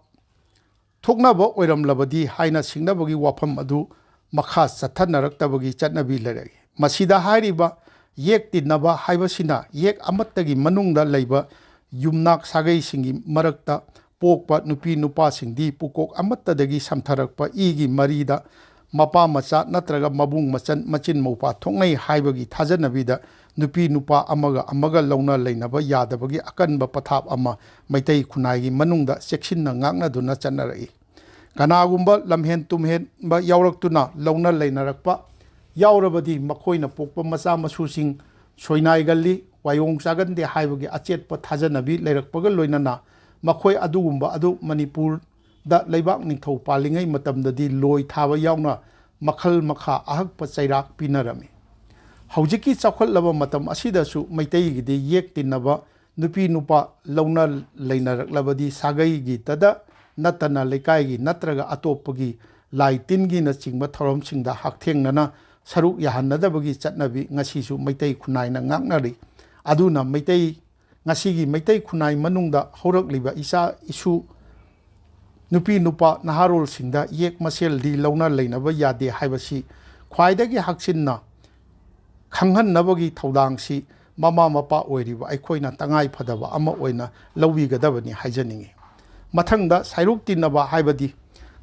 ꯊꯣꯛꯅꯕ ꯑꯣꯏꯔꯝꯂꯕꯗꯤ ꯍꯥꯏꯅ ꯁꯤꯡꯅꯕꯒꯤ ꯋꯥꯐꯝ ꯑꯗꯨ ꯃꯈꯥ ꯆꯠꯊꯅꯔꯛꯇꯕꯒꯤ ꯆꯠꯅꯕꯤ ꯂꯩꯔꯛꯏ꯫ ꯃꯁꯤꯗ ꯍꯥꯏꯔꯤꯕ ꯌꯦꯛ ꯇꯤꯟꯅꯕ ꯍꯥꯏꯕꯁꯤꯅ ꯌꯦꯛ ꯑꯃꯠꯇꯒꯤ ꯃꯅꯨꯡꯗ ꯂꯩꯕ ꯌꯨꯝꯅꯥꯛ ꯁꯥꯒꯩꯁꯤꯡꯒꯤ ꯃꯔꯛꯇ ꯄꯣꯛꯄ ꯅꯨꯄꯤ ꯅꯨꯄꯥꯁꯤꯡꯗꯤ ꯄꯨꯀꯣꯛ ꯑꯃꯠꯇꯗꯒꯤ ꯁꯝꯊꯔꯛꯄ ꯏꯒꯤ ꯃꯔꯤꯗ ꯃꯄꯥ ꯃꯆꯥ ꯅꯠꯇ꯭ꯔꯒ ꯃꯕꯨꯡ ꯃꯆꯟ ꯃꯆꯤꯟ ꯃꯧꯄꯥ ꯊꯣꯛꯅꯩ ꯍꯥꯏꯕꯒꯤ ꯊꯥꯖꯅꯕꯤꯗ ꯅꯨꯄꯤ ꯅꯨꯄꯥ ꯑꯃꯒ ꯑꯃꯒ ꯂꯧꯅ ꯂꯩꯅꯕ ꯌꯥꯗꯕꯒꯤ ꯑꯀꯟꯕ ꯄꯊꯥꯞ ꯑꯃ ꯃꯩꯇꯩ ꯈꯨꯟꯅꯥꯏꯒꯤ ꯃꯅꯨꯡꯗ ꯆꯦꯛꯁꯤꯟꯅ ꯉꯥꯛꯅꯗꯨꯅ ꯆꯠꯅꯔꯛꯏ꯫ ꯀꯅꯥꯒꯨꯝꯕ ꯂꯝꯍꯦꯟ ꯇꯨꯝꯍꯦꯟꯕ ꯌꯥꯎꯔꯛꯇꯨꯅ ꯂꯧꯅ ꯂꯩꯅꯔꯛꯄ ꯌꯥꯎꯔꯕꯗꯤ ꯃꯈꯣꯏꯅ ꯄꯣꯛꯄ ꯃꯆꯥ ꯃꯁꯨꯁꯤꯡ ꯁꯣꯏꯅꯥꯏꯒꯜꯂꯤ, ꯋꯥꯌꯣꯡ ꯆꯥꯒꯟꯗꯦ ꯍꯥꯏꯕꯒꯤ ꯑꯆꯦꯠꯄ ꯊꯥꯖꯅꯕꯤ ꯂꯩꯔꯛꯄꯒ ꯂꯣꯏꯅꯅ ꯃꯈꯣꯏ ꯑꯗꯨꯒꯨꯝꯕ ꯑꯗꯨ ꯃꯅꯤꯄꯨꯔꯗ ꯂꯩꯕꯥꯛ ꯅꯤꯡꯊꯧ ꯄꯥꯜꯂꯤꯉꯩ ꯃꯇꯝꯗꯗꯤ ꯂꯣꯏ ꯊꯥꯕ ꯌꯥꯎꯅ ꯃꯈꯜ ꯃꯈꯥ ꯑꯍꯛꯄ ꯆꯩꯔꯥꯛ ꯄꯤꯅꯔꯝꯃꯤ꯫ ꯍꯧꯖꯤꯛꯀꯤ ꯆꯥꯎꯈꯠꯂꯕ ꯃꯇꯝ ꯑꯁꯤꯗꯁꯨ ꯃꯩꯇꯩꯒꯤꯗꯤ ꯌꯦꯛ ꯇꯤꯟꯅꯕ ꯅꯨꯄꯤ ꯅꯨꯄꯥ ꯂꯧꯅ ꯂꯩꯅꯔꯛꯂꯕꯗꯤ ꯁꯥꯒꯩꯒꯤꯇꯗ ꯅꯠꯇꯅ ꯂꯩꯀꯥꯏꯒꯤ ꯅꯠꯇ꯭ꯔꯒ ꯑꯇꯣꯞꯄꯒꯤ ꯂꯥꯏ ꯇꯤꯟꯒꯤꯅꯆꯤꯡꯕ ꯊꯧꯔꯝꯁꯤꯡꯗ ꯍꯛꯊꯦꯡꯅꯅ ꯁꯔꯨꯛ ꯌꯥꯍꯟꯅꯗꯕꯒꯤ ꯆꯠꯅꯕꯤ ꯉꯁꯤꯁꯨ ꯃꯩꯇꯩ ꯈꯨꯟꯅꯥꯏꯅ ꯉꯥꯛꯅꯔꯤ꯫ ꯑꯗꯨꯅ ꯃꯩꯇꯩ, ꯉꯁꯤꯒꯤ ꯃꯩꯇꯩ ꯈꯨꯟꯅꯥꯏ ꯃꯅꯨꯡꯗ ꯍꯧꯔꯛꯂꯤꯕ ꯏꯆꯥ ꯏꯁꯨ ꯅꯨꯄꯤ ꯅꯨꯄꯥ ꯅꯍꯥꯔꯣꯜꯁꯤꯡꯗ ꯌꯦꯛ ꯃꯁꯦꯜꯗꯤ ꯂꯧꯅ ꯂꯩꯅꯕ ꯌꯥꯗꯦ ꯍꯥꯏꯕꯁꯤ ꯈ꯭ꯋꯥꯏꯗꯒꯤ ꯍꯛꯆꯤꯟꯅ ꯈꯪꯍꯟꯅꯕꯒꯤ ꯊꯧꯗꯥꯡꯁꯤ ꯃꯃꯥ ꯃꯄꯥ ꯑꯣꯏꯔꯤꯕ ꯑꯩꯈꯣꯏꯅ ꯇꯉꯥꯏ ꯐꯗꯕ ꯑꯃ ꯑꯣꯏꯅ ꯂꯧꯕꯤꯒꯗꯕꯅꯤ ꯍꯥꯏꯖꯅꯤꯡꯏ꯫ ꯃꯊꯪꯗ ꯁꯥꯏꯔꯨꯛ ꯇꯤꯟꯅꯕ ꯍꯥꯏꯕꯗꯤ,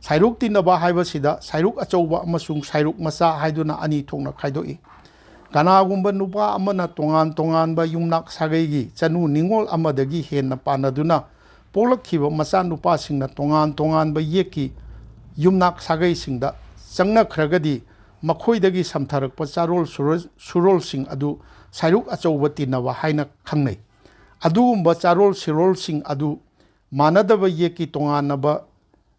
ꯁꯥꯏꯔꯨꯛ ꯇꯤꯟꯅꯕ ꯍꯥꯏꯕꯁꯤꯗ ꯁꯥꯏꯔꯨꯛ ꯑꯆꯧꯕ ꯑꯃꯁꯨꯡ ꯁꯥꯏꯔꯨꯛ ꯃꯆꯥ ꯍꯥꯏꯗꯨꯅ ꯑꯅꯤ ꯊꯣꯛꯅ ꯈꯥꯏꯗꯣꯛꯏ꯫ ꯀꯅꯥꯒꯨꯝꯕ ꯅꯨꯄꯥ ꯑꯃꯅ ꯇꯣꯉꯥꯟ ꯇꯣꯉꯥꯟꯕ ꯌꯨꯝꯅꯥꯛ ꯁꯥꯒꯩꯒꯤ ꯆꯅꯨ ꯅꯤꯉꯣꯜ ꯑꯃꯗꯒꯤ ꯍꯦꯟꯅ ꯄꯥꯟꯅꯗꯨꯅ ꯄꯣꯛꯂꯛꯈꯤꯕ ꯃꯆꯥꯅꯨꯄꯥꯁꯤꯡꯅ ꯇꯣꯉꯥꯟ ꯇꯣꯉꯥꯟꯕ ꯌꯦꯛꯀꯤ ꯌꯨꯝꯅꯥꯛ ꯁꯥꯒꯩꯁꯤꯡꯗ ꯆꯪꯅꯈ꯭ꯔꯒꯗꯤ ꯃꯈꯣꯏꯗꯒꯤ ꯁꯝꯊꯔꯛꯄ ꯆꯥꯔꯣꯜ ꯁꯨꯔꯣꯜ-, ꯁꯨꯔꯣꯜꯁꯤꯡ ꯑꯗꯨ ꯁꯥꯏꯔꯨꯛ ꯑꯆꯧꯕ ꯇꯤꯟꯅꯕ ꯍꯥꯏꯅ ꯈꯪꯅꯩ꯫ ꯑꯗꯨꯒꯨꯝꯕ ꯆꯥꯔꯣꯜ ꯁꯨꯔꯣꯜꯁꯤꯡ ꯑꯗꯨ ꯃꯥꯟꯅꯗꯕ ꯌꯦꯛꯀꯤ ꯇꯣꯉꯥꯟꯅꯕ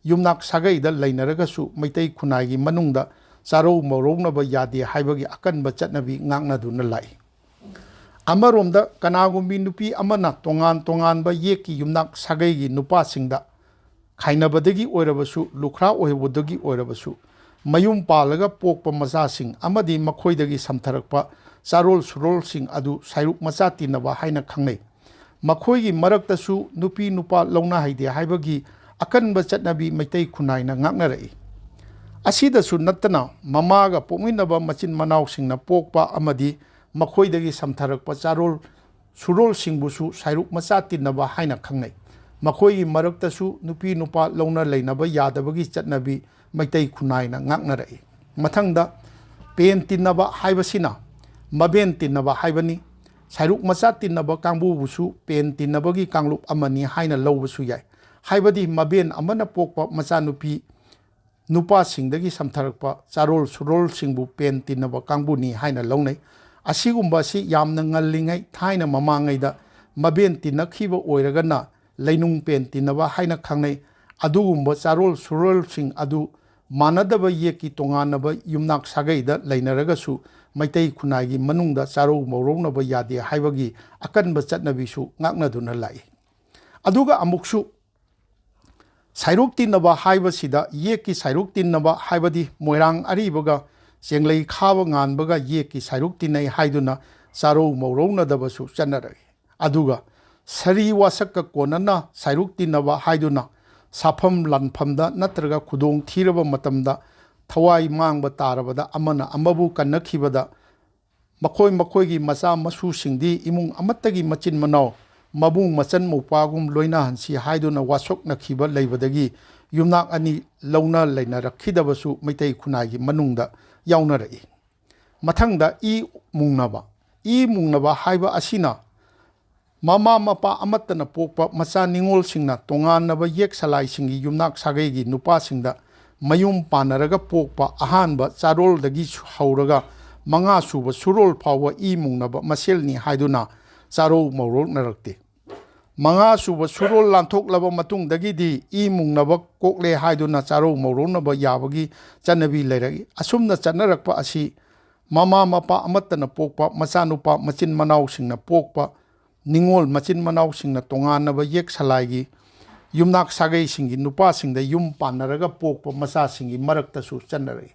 ꯌꯨꯝꯅꯥꯛ ꯁꯥꯒꯩꯗ ꯂꯩꯅꯔꯒꯁꯨ ꯃꯩꯇꯩ ꯈꯨꯟꯅꯥꯏꯒꯤ ꯃꯅꯨꯡꯗ ꯆꯥꯔꯧ ꯃꯧꯔꯧꯅꯕ ꯌꯥꯗꯦ ꯍꯥꯏꯕꯒꯤ ꯑꯀꯟꯕ ꯆꯠꯅꯕꯤ ꯉꯥꯛꯅꯗꯨꯅ ꯂꯥꯛꯏ꯫ ꯑꯃꯔꯣꯝꯗ ꯀꯅꯥꯒꯨꯝꯕꯤ ꯅꯨꯄꯤ ꯑꯃꯅ ꯇꯣꯉꯥꯟ ꯇꯣꯉꯥꯟꯕ ꯌꯦꯛꯀꯤ ꯌꯨꯝꯅꯥꯛ ꯁꯥꯒꯩꯒꯤ ꯅꯨꯄꯥꯁꯤꯡꯗ ꯈꯥꯏꯅꯕꯗꯒꯤ ꯑꯣꯏꯔꯕꯁꯨ, ꯂꯨꯈ꯭ꯔꯥ ꯑꯣꯏꯍꯧꯕꯗꯒꯤ ꯑꯣꯏꯔꯕꯁꯨ, ꯃꯌꯨꯝ ꯄꯥꯜꯂꯒ ꯄꯣꯛꯄ ꯃꯆꯥꯁꯤꯡ ꯑꯃꯗꯤ ꯃꯈꯣꯏꯗꯒꯤ ꯁꯝꯊꯔꯛꯄ ꯆꯥꯔꯣꯜ ꯁꯨꯔꯣꯜꯁꯤꯡ ꯑꯗꯨ ꯁꯥꯏꯔꯨꯛ ꯃꯆꯥ ꯇꯤꯟꯅꯕ ꯍꯥꯏꯅ ꯈꯪꯅꯩ꯫ ꯃꯈꯣꯏꯒꯤ ꯃꯔꯛꯇꯁꯨ ꯅꯨꯄꯤ ꯅꯨꯄꯥ ꯂꯧꯅ ꯍꯩꯗꯦ ꯍꯥꯏꯕꯒꯤ ꯑꯀꯟꯕ ꯆꯠꯅꯕꯤ ꯃꯩꯇꯩ ꯈꯨꯟꯅꯥꯏꯅ ꯉꯥꯛꯅꯔꯛꯏ꯫ ꯑꯁꯤꯗꯁꯨ ꯅꯠꯇꯅ ꯃꯃꯥꯒ ꯄꯣꯛꯃꯤꯟꯅꯕ ꯃꯆꯤꯟ ꯃꯅꯥꯎꯁꯤꯡꯅ ꯄꯣꯛꯄ ꯑꯃꯗꯤ ꯃꯈꯣꯏꯗꯒꯤ ꯁꯝꯊꯔꯛꯄ ꯆꯥꯔꯣꯜ ꯁꯨꯔꯣꯜꯁꯤꯡꯕꯨꯁꯨ ꯁꯥꯏꯔꯨꯛ ꯃꯆꯥ ꯇꯤꯟꯅꯕ ꯍꯥꯏꯅ ꯈꯪꯅꯩ꯫ ꯃꯈꯣꯏꯒꯤ ꯃꯔꯛꯇꯁꯨ ꯅꯨꯄꯤ ꯅꯨꯄꯥ ꯂꯧꯅ ꯂꯩꯅꯕ ꯌꯥꯗꯕꯒꯤ ꯆꯠꯅꯕꯤ ꯃꯩꯇꯩ ꯈꯨꯟꯅꯥꯏꯅ ꯉꯥꯛꯅꯔꯛꯏ꯫ ꯃꯊꯪꯗ, ꯄꯦꯟ ꯇꯤꯟꯅꯕ ꯍꯥꯏꯕꯁꯤꯅ ꯃꯕꯦꯟ ꯇꯤꯟꯅꯕ ꯍꯥꯏꯕꯅꯤ꯫ ꯁꯥꯏꯔꯨꯛ ꯃꯆꯥ ꯇꯤꯟꯅꯕ ꯀꯥꯡꯕꯨꯕꯨꯁꯨ ꯄꯦꯟ ꯇꯤꯟꯅꯕꯒꯤ ꯀꯥꯡꯂꯨꯞ ꯑꯃꯅꯤ ꯍꯥꯏꯅ ꯂꯧꯕꯁꯨ ꯌꯥꯏ꯫ ꯍꯥꯏꯕꯗꯤ ꯃꯕꯦꯟ ꯑꯃꯅ ꯄꯣꯛꯄ ꯃꯆꯥꯅꯨꯄꯤ ꯅꯨꯄꯥꯁꯤꯡꯗꯒꯤ ꯁꯝꯊꯔꯛꯄ ꯆꯥꯔꯣꯜ ꯁꯨꯔꯣꯜꯁꯤꯡꯕꯨ ꯄꯦꯟ ꯇꯤꯟꯅꯕ ꯀꯥꯡꯕꯨꯅꯤ ꯍꯥꯏꯅ ꯂꯧꯅꯩ꯫ ꯑꯁꯤꯒꯨꯝꯕ ꯑꯁꯤ ꯌꯥꯝꯅ ꯉꯜꯂꯤꯉꯩ ꯊꯥꯏꯅ ꯃꯃꯥꯡꯉꯩꯗ ꯃꯕꯦꯟ ꯇꯤꯟꯅꯈꯤꯕ ꯑꯣꯏꯔꯒꯅ ꯂꯩꯅꯨꯡ ꯄꯦꯟ ꯇꯤꯟꯅꯕ ꯍꯥꯏꯅ ꯈꯪꯅꯩ꯫ ꯑꯗꯨꯒꯨꯝꯕ ꯆꯥꯔꯣꯜ ꯁꯨꯔꯣꯜꯁꯤꯡ ꯑꯗꯨ ꯃꯥꯟꯅꯗꯕ ꯌꯦꯛꯀꯤ ꯇꯣꯉꯥꯟꯅꯕ ꯌꯨꯝꯅꯥꯛ ꯁꯥꯒꯩꯗ ꯂꯩꯅꯔꯒꯁꯨ ꯃꯩꯇꯩ ꯈꯨꯟꯅꯥꯏꯒꯤ ꯃꯅꯨꯡꯗ ꯆꯥꯔꯧ ꯃꯧꯔꯧꯅꯕ ꯌꯥꯗꯦ ꯍꯥꯏꯕꯒꯤ ꯑꯀꯟꯕ ꯆꯠꯅꯕꯤꯁꯨ ꯉꯥꯛꯅꯗꯨꯅ ꯂꯥꯛꯏ꯫ ꯑꯗꯨꯒ ꯑꯃꯨꯛꯁꯨ ꯁꯥꯏꯔꯨꯛ ꯇꯤꯟꯅꯕ ꯍꯥꯏꯕꯁꯤꯗ ꯌꯦꯛꯀꯤ ꯁꯥꯏꯔꯨꯛ ꯇꯤꯟꯅꯕ ꯍꯥꯏꯕꯗꯤ ꯃꯣꯏꯔꯥꯡ ꯑꯔꯤꯕꯒ ꯆꯦꯡꯂꯩ ꯈꯥꯕ ꯉꯥꯟꯕꯒ ꯌꯦꯛꯀꯤ ꯁꯥꯏꯔꯨꯛ ꯇꯤꯟꯅꯩ ꯍꯥꯏꯗꯨꯅ ꯆꯥꯔꯧ ꯃꯧꯔꯧꯅꯗꯕꯁꯨ ꯆꯠꯅꯔꯛꯏ꯫ ꯑꯗꯨꯒ ꯁꯔꯤ ꯋꯥꯁꯛꯀ ꯀꯣꯟꯅꯅ ꯁꯥꯏꯔꯨꯛ ꯇꯤꯟꯅꯕ ꯍꯥꯏꯗꯨꯅ ꯁꯥꯐꯝ ꯂꯥꯟꯐꯝꯗ ꯅꯠꯇ꯭ꯔꯒ ꯈꯨꯗꯣꯡ ꯊꯤꯔꯕ ꯃꯇꯝꯗ ꯊꯋꯥꯏ ꯃꯥꯡꯕ ꯇꯥꯔꯕꯗ ꯑꯃꯅ ꯑꯃꯕꯨ ꯀꯟꯅꯈꯤꯕꯗ ꯃꯈꯣꯏ ꯃꯈꯣꯏꯒꯤ ꯃꯆꯥ ꯃꯁꯨꯁꯤꯡꯗꯤ ꯏꯃꯨꯡ ꯑꯃꯠꯇꯒꯤ ꯃꯆꯤꯟ ꯃꯅꯥꯎ ꯃꯕꯨꯡ ꯃꯆꯟ ꯃꯧꯄꯥꯒꯨꯝ ꯂꯣꯏꯅꯍꯟꯁꯤ ꯍꯥꯏꯗꯨꯅ ꯋꯥꯁꯛꯅꯈꯤꯕ ꯂꯩꯕꯗꯒꯤ ꯌꯨꯝꯅꯥꯛ ꯑꯅꯤ ꯂꯧꯅ ꯂꯩꯅꯔꯛꯈꯤꯗꯕꯁꯨ ꯃꯩꯇꯩ ꯈꯨꯟꯅꯥꯏꯒꯤ ꯃꯅꯨꯡꯗ ꯌꯥꯎꯅꯔꯛꯏ꯫ ꯃꯊꯪꯗ ꯏ ꯃꯨꯡꯅꯕ꯫ ꯏ ꯃꯨꯡꯅꯕ ꯍꯥꯏꯕ ꯑꯁꯤꯅ ꯃꯃꯥ ꯃꯄꯥ ꯑꯃꯠꯇꯅ ꯄꯣꯛꯄ ꯃꯆꯥ ꯅꯤꯉꯣꯜꯁꯤꯡꯅ ꯇꯣꯉꯥꯟꯅꯕ ꯌꯦꯛ ꯁꯂꯥꯏꯁꯤꯡꯒꯤ ꯌꯨꯝꯅꯥꯛ ꯁꯥꯒꯩꯒꯤ ꯅꯨꯄꯥꯁꯤꯡꯗ ꯃꯌꯨꯝ ꯄꯥꯟꯅꯔꯒ ꯄꯣꯛꯄ ꯑꯍꯥꯟꯕ ꯆꯥꯔꯣꯜꯗꯒꯤ ꯍꯧꯔꯒ ꯃꯉꯥ ꯁꯨꯕ ꯁꯨꯔꯣꯜ ꯐꯥꯎꯕ ꯏ ꯃꯨꯡꯅꯕ ꯃꯁꯦꯜꯅꯤ ꯍꯥꯏꯗꯨꯅ ꯆꯥꯔꯧ ꯃꯧꯔꯧꯅꯔꯛꯇꯦ꯫ ꯃꯉꯥ ꯁꯨꯕ ꯁꯨꯔꯣꯜ ꯂꯥꯟꯊꯣꯛꯂꯕ ꯃꯇꯨꯡꯗꯒꯤꯗꯤ ꯏ ꯃꯨꯡꯅꯕ ꯀꯣꯛꯂꯦ ꯍꯥꯏꯗꯨꯅ ꯆꯥꯔꯧ ꯃꯧꯔꯧꯅꯕ ꯌꯥꯕꯒꯤ ꯆꯠꯅꯕꯤ ꯂꯩꯔꯛꯏ꯫ ꯑꯁꯨꯝꯅ ꯆꯠꯅꯔꯛꯄ ꯑꯁꯤ ꯃꯃꯥ ꯃꯄꯥ ꯑꯃꯠꯇꯅ ꯄꯣꯛꯄ ꯃꯆꯥꯅꯨꯄꯥ ꯃꯆꯤꯟ ꯃꯅꯥꯎꯁꯤꯡꯅ ꯄꯣꯛꯄ ꯅꯤꯉꯣꯜ ꯃꯆꯤꯟ ꯃꯅꯥꯎꯁꯤꯡꯅ ꯇꯣꯉꯥꯟꯅꯕ ꯌꯦꯛ ꯁꯂꯥꯏꯒꯤ ꯌꯨꯝꯅꯥꯛ ꯁꯥꯒꯩꯁꯤꯡꯒꯤ ꯅꯨꯄꯥꯁꯤꯡꯗ ꯌꯨꯝ ꯄꯥꯟꯅꯔꯒ ꯄꯣꯛꯄ ꯃꯆꯥꯁꯤꯡꯒꯤ ꯃꯔꯛꯇꯁꯨ ꯆꯠꯅꯔꯛꯏ꯫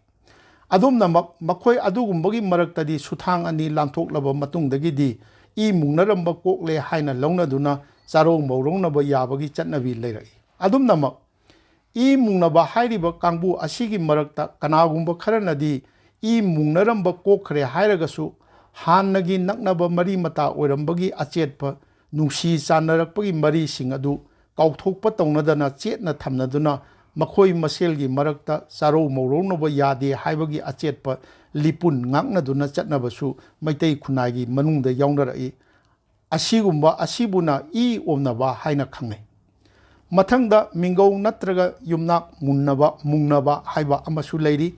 ꯑꯗꯨꯝꯅꯃꯛ ꯃꯈꯣꯏ ꯑꯗꯨꯒꯨꯝꯕꯒꯤ ꯃꯔꯛꯇꯗꯤ ꯁꯨꯊꯥꯡ ꯑꯅꯤ ꯂꯥꯟꯊꯣꯛꯂꯕ ꯃꯇꯨꯡꯗꯒꯤꯗꯤ ꯏ ꯃꯨꯡꯅꯔꯝꯕ ꯀꯣꯛꯂꯦ ꯍꯥꯏꯅ ꯂꯧꯅꯗꯨꯅ ꯆꯥꯔꯧ ꯃꯧꯔꯧꯅꯕ ꯌꯥꯕꯒꯤ ꯆꯠꯅꯕꯤ ꯂꯩꯔꯛꯏ꯫ ꯑꯗꯨꯝꯅꯃꯛ ꯏ ꯃꯨꯡꯅꯕ ꯍꯥꯏꯔꯤꯕ ꯀꯥꯡꯕꯨ ꯑꯁꯤꯒꯤ ꯃꯔꯛꯇ ꯀꯅꯥꯒꯨꯝꯕ ꯈꯔꯅꯗꯤ ꯏ ꯃꯨꯡꯅꯔꯝꯕ ꯀꯣꯛꯈ꯭ꯔꯦ ꯍꯥꯏꯔꯒꯁꯨ ꯍꯥꯟꯅꯒꯤ ꯅꯛꯅꯕ ꯃꯔꯤ ꯃꯇꯥ ꯑꯣꯏꯔꯝꯕꯒꯤ ꯑꯆꯦꯠꯄ ꯅꯨꯡꯁꯤ ꯆꯥꯟꯅꯔꯛꯄꯒꯤ ꯃꯔꯤꯁꯤꯡ ꯑꯗꯨ ꯀꯥꯎꯊꯣꯛꯄ ꯇꯧꯅꯗꯅ ꯆꯦꯠꯅ ꯊꯝꯅꯗꯨꯅ, ꯃꯈꯣꯏ ꯃꯁꯦꯜꯒꯤ ꯃꯔꯛꯇ ꯆꯥꯔꯧ ꯃꯧꯔꯧꯅꯕ ꯌꯥꯗꯦ ꯍꯥꯏꯕꯒꯤ ꯑꯆꯦꯠꯄ ꯂꯤꯄꯨꯟ ꯉꯥꯛꯅꯗꯨꯅ ꯆꯠꯅꯕꯁꯨ ꯃꯩꯇꯩ ꯈꯨꯟꯅꯥꯏꯒꯤ ꯃꯅꯨꯡꯗ ꯌꯥꯎꯅꯔꯛꯏ꯫ ꯑꯁꯤꯒꯨꯝꯕ ꯑꯁꯤꯕꯨꯅ ꯏ ꯑꯣꯝꯅꯕ ꯍꯥꯏꯅ ꯈꯪꯅꯩ꯫ ꯃꯊꯪꯗ ꯃꯤꯡꯒꯧ ꯅꯠꯇ꯭ꯔꯒ ꯌꯨꯝꯅꯥꯛ ꯃꯨꯟꯅꯕ, ꯃꯨꯡꯅꯕ ꯍꯥꯏꯕ ꯑꯃꯁꯨ ꯂꯩꯔꯤ꯫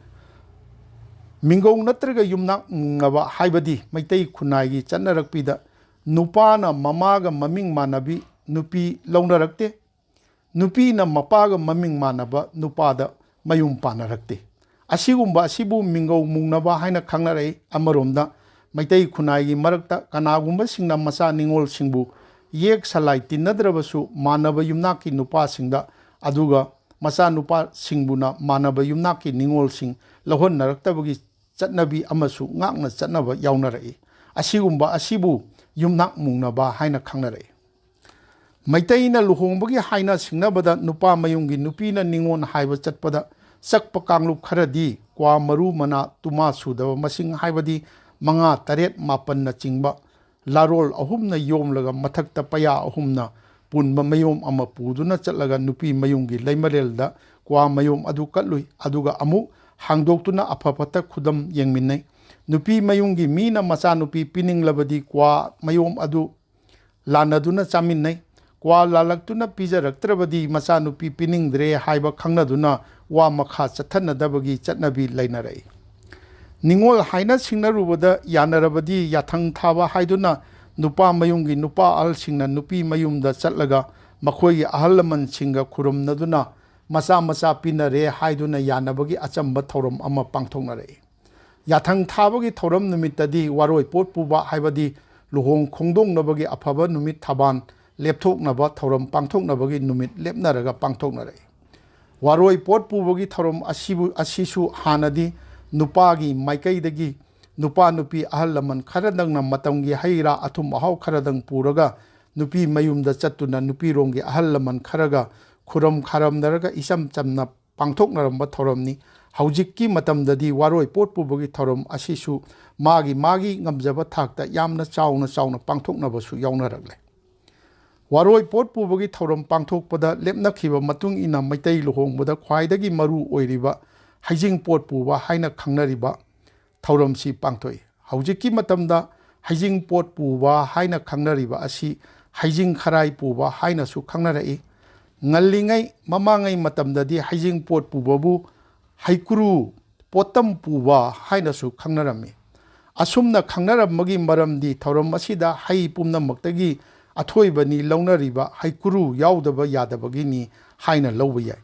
ꯃꯤꯡꯒꯧ ꯅꯠꯇ꯭ꯔꯒ ꯌꯨꯝꯅꯥꯛ ꯃꯨꯡꯅꯕ ꯍꯥꯏꯕꯗꯤ ꯃꯩꯇꯩ ꯈꯨꯟꯅꯥꯏꯒꯤ ꯆꯠꯅꯔꯛꯄꯤꯗ ꯅꯨꯄꯥꯅ ꯃꯃꯥꯒ ꯃꯃꯤꯡ ꯃꯥꯟꯅꯕꯤ ꯅꯨꯄꯤ ꯂꯧꯅꯔꯛꯇꯦ, ꯅꯨꯄꯤꯅ ꯃꯄꯥꯒ ꯃꯃꯤꯡ ꯃꯥꯟꯅꯕ ꯅꯨꯄꯥꯗ ꯃꯌꯨꯝ ꯄꯥꯟꯅꯔꯛꯇꯦ꯫ ꯑꯁꯤꯒꯨꯝꯕ ꯑꯁꯤꯕꯨ ꯃꯤꯡꯒꯧ ꯃꯨꯡꯅꯕ ꯍꯥꯏꯅ ꯈꯪꯅꯔꯛꯏ꯫ ꯑꯃꯔꯣꯝꯗ ꯃꯩꯇꯩ ꯈꯨꯟꯅꯥꯏꯒꯤ ꯃꯔꯛꯇ ꯀꯅꯥꯒꯨꯝꯕꯁꯤꯡꯅ ꯃꯆꯥ ꯅꯤꯉꯣꯜꯁꯤꯡꯕꯨ ꯌꯦꯛ ꯁꯂꯥꯏ ꯇꯤꯟꯅꯗ꯭ꯔꯕꯁꯨ ꯃꯥꯟꯅꯕ ꯌꯨꯝꯅꯥꯛꯀꯤ ꯅꯨꯄꯥꯁꯤꯡꯗ, ꯑꯗꯨꯒ ꯃꯆꯥꯅꯨꯄꯥꯁꯤꯡꯕꯨꯅ ꯃꯥꯟꯅꯕ ꯌꯨꯝꯅꯥꯛꯀꯤ ꯅꯤꯉꯣꯜꯁꯤꯡ ꯂꯧꯍꯟꯅꯔꯛꯇꯕꯒꯤ ꯆꯠꯅꯕꯤ ꯑꯃꯁꯨ ꯉꯥꯛꯅ ꯆꯠꯅꯕ ꯌꯥꯎꯅꯔꯛꯏ꯫ ꯑꯁꯤꯒꯨꯝꯕ ꯑꯁꯤꯕꯨ ꯌꯨꯝꯅꯥꯛ ꯃꯨꯡꯅꯕ ꯍꯥꯏꯅ ꯈꯪꯅꯔꯛꯏ꯫ ꯃꯩꯇꯩꯅ ꯂꯨꯍꯣꯡꯕꯒꯤ ꯍꯥꯏꯅ ꯁꯤꯡꯅꯕꯗ ꯅꯨꯄꯥ ꯃꯌꯨꯝꯒꯤ ꯅꯨꯄꯤꯅ ꯅꯤꯉꯣꯜ ꯍꯥꯏꯕ ꯆꯠꯄꯗ ꯆꯠꯄ ꯀꯥꯡꯂꯨꯞ ꯈꯔꯗꯤ ꯀ꯭ꯋꯥ ꯃꯔꯨ ꯃꯅꯥ ꯇꯨꯃꯥ ꯁꯨꯗꯕ ꯃꯁꯤꯡ ꯍꯥꯏꯕꯗꯤ ꯃꯉꯥ, ꯇꯔꯦꯠ, ꯃꯥꯄꯟꯅꯆꯤꯡꯕ ꯂꯥꯔꯣꯜ ꯑꯍꯨꯝꯅ ꯌꯣꯝꯂꯒ ꯃꯊꯛꯇ ꯄꯩꯌꯥ ꯑꯍꯨꯝꯅ ꯄꯨꯟꯕ ꯃꯌꯣꯝ ꯑꯃ ꯄꯨꯗꯨꯅ ꯆꯠꯂꯒ ꯅꯨꯄꯤ ꯃꯌꯨꯝꯒꯤ ꯂꯩꯃꯔꯦꯜꯗ ꯀ꯭ꯋꯥ ꯃꯌꯣꯝ ꯑꯗꯨ ꯀꯠꯂꯨꯏ꯫ ꯑꯗꯨꯒ ꯑꯃꯨꯛ ꯍꯥꯡꯗꯣꯛꯇꯨꯅ ꯑꯐ ꯐꯠꯇ ꯈꯨꯗꯝ ꯌꯦꯡꯃꯤꯟꯅꯩ꯫ ꯅꯨꯄꯤ ꯃꯌꯨꯝꯒꯤ ꯃꯤꯅ ꯃꯆꯥꯅꯨꯄꯤ ꯄꯤꯅꯤꯡꯂꯕꯗꯤ ꯀ꯭ꯋꯥ ꯃꯌꯣꯝ ꯑꯗꯨ ꯂꯥꯟꯅꯗꯨꯅ ꯆꯥꯃꯤꯟꯅꯩ꯫ ꯀ꯭ꯋꯥ ꯂꯥꯜꯂꯛꯇꯨꯅ ꯄꯤꯖꯔꯛꯇ꯭ꯔꯕꯗꯤ ꯃꯆꯥꯅꯨꯄꯤ ꯄꯤꯅꯤꯡꯗ꯭ꯔꯦ ꯍꯥꯏꯕ ꯈꯪꯅꯗꯨꯅ ꯋꯥ ꯃꯈꯥ ꯆꯠꯊꯅꯗꯕꯒꯤ ꯆꯠꯅꯕꯤ ꯂꯩꯅꯔꯛꯏ꯫ ꯅꯤꯉꯣꯜ ꯍꯥꯏꯅ ꯁꯤꯡꯅꯔꯨꯕꯗ ꯌꯥꯅꯔꯕꯗꯤ ꯌꯥꯊꯪ ꯊꯥꯕ ꯍꯥꯏꯗꯨꯅ ꯅꯨꯄꯥ ꯃꯌꯨꯝꯒꯤ ꯅꯨꯄꯥ ꯑꯍꯜꯁꯤꯡꯅ ꯅꯨꯄꯤ ꯃꯌꯨꯝꯗ ꯆꯠꯂꯒ ꯃꯈꯣꯏꯒꯤ ꯑꯍꯜ ꯂꯃꯟꯁꯤꯡꯒ ꯈꯨꯔꯨꯝꯅꯗꯨꯅ ꯃꯆꯥ ꯃꯆꯥ ꯄꯤꯅꯔꯦ ꯍꯥꯏꯗꯨꯅ ꯌꯥꯅꯕꯒꯤ ꯑꯆꯝꯕ ꯊꯧꯔꯝ ꯑꯃ ꯄꯥꯡꯊꯣꯛꯅꯔꯛꯏ꯫ ꯌꯥꯊꯪ ꯊꯥꯕꯒꯤ ꯊꯧꯔꯝ ꯅꯨꯃꯤꯠꯇꯗꯤ ꯋꯥꯔꯣꯏ ꯄꯣꯠ ꯄꯨꯕ ꯍꯥꯏꯕꯗꯤ ꯂꯨꯍꯣꯡ ꯈꯣꯡꯗꯣꯡꯅꯕꯒꯤ ꯑꯐꯕ ꯅꯨꯃꯤꯠ ꯊꯕꯥꯟ ꯂꯦꯞꯊꯣꯛꯅꯕ ꯊꯧꯔꯝ ꯄꯥꯡꯊꯣꯛꯅꯕꯒꯤ ꯅꯨꯃꯤꯠ ꯂꯦꯞꯅꯔꯒ ꯄꯥꯡꯊꯣꯛꯅꯔꯛꯏ꯫ ꯋꯥꯔꯣꯏ ꯄꯣꯠ ꯄꯨꯕꯒꯤ ꯊꯧꯔꯝ ꯑꯁꯤꯕꯨ, ꯑꯁꯤꯁꯨ ꯍꯥꯟꯅꯗꯤ ꯅꯨꯄꯥꯒꯤ ꯃꯥꯏꯀꯩꯗꯒꯤ ꯅꯨꯄꯥ ꯅꯨꯄꯤ ꯑꯍꯜ ꯂꯃꯟ ꯈꯔꯗꯪꯅ ꯃꯇꯝꯒꯤ ꯍꯩ ꯔꯥ ꯑꯊꯨꯝ ꯑꯍꯥꯎ ꯈꯔꯗꯪ ꯄꯨꯔꯒ ꯅꯨꯄꯤ ꯃꯌꯨꯝꯗ ꯆꯠꯇꯨꯅ ꯅꯨꯄꯤꯔꯣꯝꯒꯤ ꯑꯍꯜ ꯂꯃꯟ ꯈꯔꯒ ꯈꯨꯔꯝ ꯈꯥꯔꯝꯅꯔꯒ ꯏꯆꯝ ꯆꯝꯅ ꯄꯥꯡꯊꯣꯛꯅꯔꯝꯕ ꯊꯧꯔꯝꯅꯤ꯫ ꯍꯧꯖꯤꯛꯀꯤ ꯃꯇꯝꯗꯗꯤ ꯋꯥꯔꯣꯏ ꯄꯣꯠ ꯄꯨꯕꯒꯤ ꯊꯧꯔꯝ ꯑꯁꯤꯁꯨ ꯃꯥꯒꯤ ꯃꯥꯒꯤ ꯉꯝꯖꯕ ꯊꯥꯛꯇ ꯌꯥꯝꯅ ꯆꯥꯎꯅ ꯆꯥꯎꯅ ꯄꯥꯡꯊꯣꯛꯅꯕꯁꯨ ꯌꯥꯎꯅꯔꯛꯂꯦ꯫ ꯋꯥꯔꯣꯏ ꯄꯣꯠ ꯄꯨꯕꯒꯤ ꯊꯧꯔꯝ ꯄꯥꯡꯊꯣꯛꯄꯗ ꯂꯦꯞꯅꯈꯤꯕ ꯃꯇꯨꯡ ꯏꯟꯅ ꯃꯩꯇꯩ ꯂꯨꯍꯣꯡꯕꯗ ꯈ꯭ꯋꯥꯏꯗꯒꯤ ꯃꯔꯨ ꯑꯣꯏꯔꯤꯕ ꯍꯩꯖꯤꯡ ꯄꯣꯠ ꯄꯨꯕ ꯍꯥꯏꯅ ꯈꯪꯅꯔꯤꯕ ꯊꯧꯔꯝꯁꯤ ꯄꯥꯡꯊꯣꯛꯏ꯫ ꯍꯧꯖꯤꯛꯀꯤ ꯃꯇꯝꯗ ꯍꯩꯖꯤꯡ ꯄꯣꯠ ꯄꯨꯕ ꯍꯥꯏꯅ ꯈꯪꯅꯔꯤꯕ ꯑꯁꯤ ꯍꯩꯖꯤꯡ ꯈꯔꯥꯏ ꯄꯨꯕ ꯍꯥꯏꯅꯁꯨ ꯈꯪꯅꯔꯛꯏ꯫ ꯉꯜꯂꯤꯉꯩ ꯃꯃꯥꯡꯉꯩ ꯃꯇꯝꯗꯗꯤ ꯍꯩꯖꯤꯡ ꯄꯣꯠ ꯄꯨꯕꯕꯨ ꯍꯩꯀ꯭ꯔꯨ ꯄꯣꯠꯇꯝ ꯄꯨꯕ ꯍꯥꯏꯅꯁꯨ ꯈꯪꯅꯔꯝꯃꯤ꯫ ꯑꯁꯨꯝꯅ ꯈꯪꯅꯔꯝꯕꯒꯤ ꯃꯔꯝꯗꯤ ꯊꯧꯔꯝ ꯑꯁꯤꯗ ꯍꯩ ꯄꯨꯝꯅꯃꯛꯇꯒꯤ ꯑꯊꯣꯏꯕꯅꯤ ꯂꯧꯅꯔꯤꯕ ꯍꯩꯀ꯭ꯔꯨ ꯌꯥꯎꯗꯕ ꯌꯥꯗꯕꯒꯤꯅꯤ ꯍꯥꯏꯅ ꯂꯧꯕ ꯌꯥꯏ꯫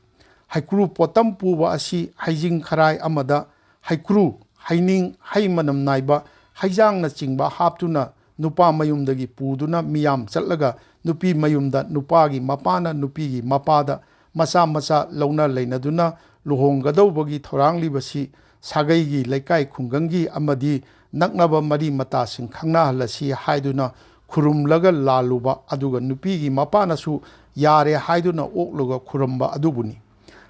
ꯍꯩꯀ꯭ꯔꯨ ꯄꯣꯠꯇꯝ ꯄꯨꯕ ꯑꯁꯤ ꯍꯩꯖꯤꯡ ꯈꯔꯥꯏ ꯑꯃꯗ ꯍꯩꯀ꯭ꯔꯨ, ꯍꯩꯅꯤꯡ, ꯍꯩ ꯃꯅꯝ ꯅꯥꯏꯕ, ꯍꯩꯖꯥꯡꯅꯆꯤꯡꯕ ꯍꯥꯞꯇꯨꯅ ꯅꯨꯄꯥ ꯃꯌꯨꯝꯗꯒꯤ ꯄꯨꯗꯨꯅ ꯃꯤꯌꯥꯝ ꯆꯠꯂꯒ ꯅꯨꯄꯤ ꯃꯌꯨꯝꯗ ꯅꯨꯄꯥꯒꯤ ꯃꯄꯥꯅ ꯅꯨꯄꯤꯒꯤ ꯃꯄꯥꯗ ꯃꯆꯥ ꯃꯆꯥ ꯂꯧꯅ ꯂꯩꯅꯗꯨꯅ ꯂꯨꯍꯣꯡꯒꯗꯧꯕꯒꯤ ꯊꯧꯔꯥꯡꯂꯤꯕꯁꯤ ꯁꯥꯒꯩꯒꯤ, ꯂꯩꯀꯥꯏ ꯈꯨꯡꯒꯪꯒꯤ ꯑꯃꯗꯤ ꯅꯛꯅꯕ ꯃꯔꯤ ꯃꯇꯥꯁꯤꯡ ꯈꯪꯅꯍꯜꯂꯁꯤ ꯍꯥꯏꯗꯨꯅ ꯈꯨꯔꯨꯝꯂꯒ ꯂꯥꯜꯂꯨꯕ, ꯑꯗꯨꯒ ꯅꯨꯄꯤꯒꯤ ꯃꯄꯥꯅꯁꯨ ꯌꯥꯔꯦ ꯍꯥꯏꯗꯨꯅ ꯑꯣꯛꯂꯒ ꯈꯨꯔꯨꯝꯕ ꯑꯗꯨꯕꯨꯅꯤ꯫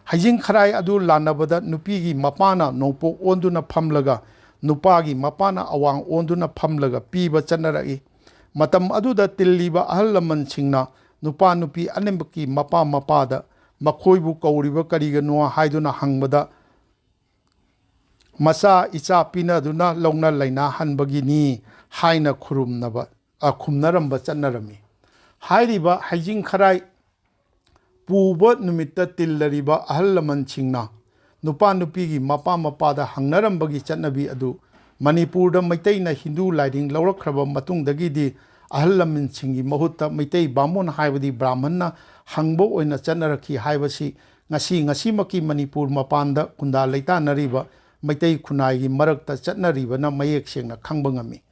ꯍꯩꯖꯤꯡ ꯈꯔꯥꯏ ꯑꯗꯨ ꯂꯥꯟꯅꯕꯗ ꯅꯨꯄꯤꯒꯤ ꯃꯄꯥꯅ ꯅꯣꯡꯄꯣꯛ ꯑꯣꯟꯗꯨꯅ ꯐꯝꯂꯒ ꯅꯨꯄꯥꯒꯤ ꯃꯄꯥꯅ ꯑꯋꯥꯡ ꯑꯣꯟꯗꯨꯅ ꯐꯝꯂꯒ ꯄꯤꯕ ꯆꯠꯅꯔꯛꯏ꯫ ꯃꯇꯝ ꯑꯗꯨꯗ ꯇꯤꯜꯂꯤꯕ ꯑꯍꯜ ꯂꯃꯟꯁꯤꯡꯅ ꯅꯨꯄꯥ ꯅꯨꯄꯤ ꯑꯅꯤꯃꯛꯀꯤ ꯃꯄꯥ ꯃꯄꯥꯗ ꯃꯈꯣꯏꯕꯨ ꯀꯧꯔꯤꯕ ꯀꯔꯤꯒꯤꯅꯣ ꯍꯥꯏꯗꯨꯅ ꯍꯪꯕꯗ, ꯃꯆꯥ ꯏꯆꯥ ꯄꯤꯅꯗꯨꯅ ꯂꯧꯅ ꯂꯩꯅꯍꯟꯕꯒꯤꯅꯤ ꯍꯥꯏꯅ ꯈꯨꯔꯨꯝꯅꯕ, ꯑ, ꯈꯨꯝꯅꯔꯝꯕ ꯆꯠꯅꯔꯝꯃꯤ꯫ ꯍꯥꯏꯔꯤꯕ ꯍꯩꯖꯤꯡ ꯈꯔꯥꯏ ꯄꯨꯕ ꯅꯨꯃꯤꯠꯇ ꯇꯤꯜꯂꯔꯤꯕ ꯑꯍꯜ ꯂꯃꯟꯁꯤꯡꯅ ꯅꯨꯄꯥ ꯅꯨꯄꯤꯒꯤ ꯃꯄꯥ ꯃꯄꯥꯗ ꯍꯪꯅꯔꯝꯕꯒꯤ ꯆꯠꯅꯕꯤ ꯑꯗꯨ ꯃꯅꯤꯄꯨꯔꯗ ꯃꯩꯇꯩꯅ ꯍꯤꯟꯗꯨ ꯂꯥꯏꯅꯤꯡ ꯂꯧꯔꯛꯈ꯭ꯔꯕ ꯃꯇꯨꯡꯗꯒꯤꯗꯤ ꯑꯍꯜ ꯂꯃꯟꯁꯤꯡꯒꯤ ꯃꯍꯨꯠꯇ ꯃꯩꯇꯩ ꯕꯥꯃꯣꯟ ꯍꯥꯏꯕꯗꯤ ꯕ꯭ꯔꯥꯍꯃꯟꯅ ꯍꯪꯕ ꯑꯣꯏꯅ ꯆꯠꯅꯔꯛꯈꯤ ꯍꯥꯏꯕꯁꯤ ꯉꯁꯤ ꯉꯁꯤꯃꯛꯀꯤ ꯃꯅꯤꯄꯨꯔ ꯃꯄꯥꯟꯗ ꯈꯨꯟꯗꯥ ꯂꯩꯇꯥꯅꯔꯤꯕ ꯃꯩꯇꯩ ꯈꯨꯟꯅꯥꯏꯒꯤ ꯃꯔꯛꯇ ꯆꯠꯅꯔꯤꯕꯅ ꯃꯌꯦꯛ ꯁꯦꯡꯅ ꯈꯪꯕ ꯉꯝꯃꯤ꯫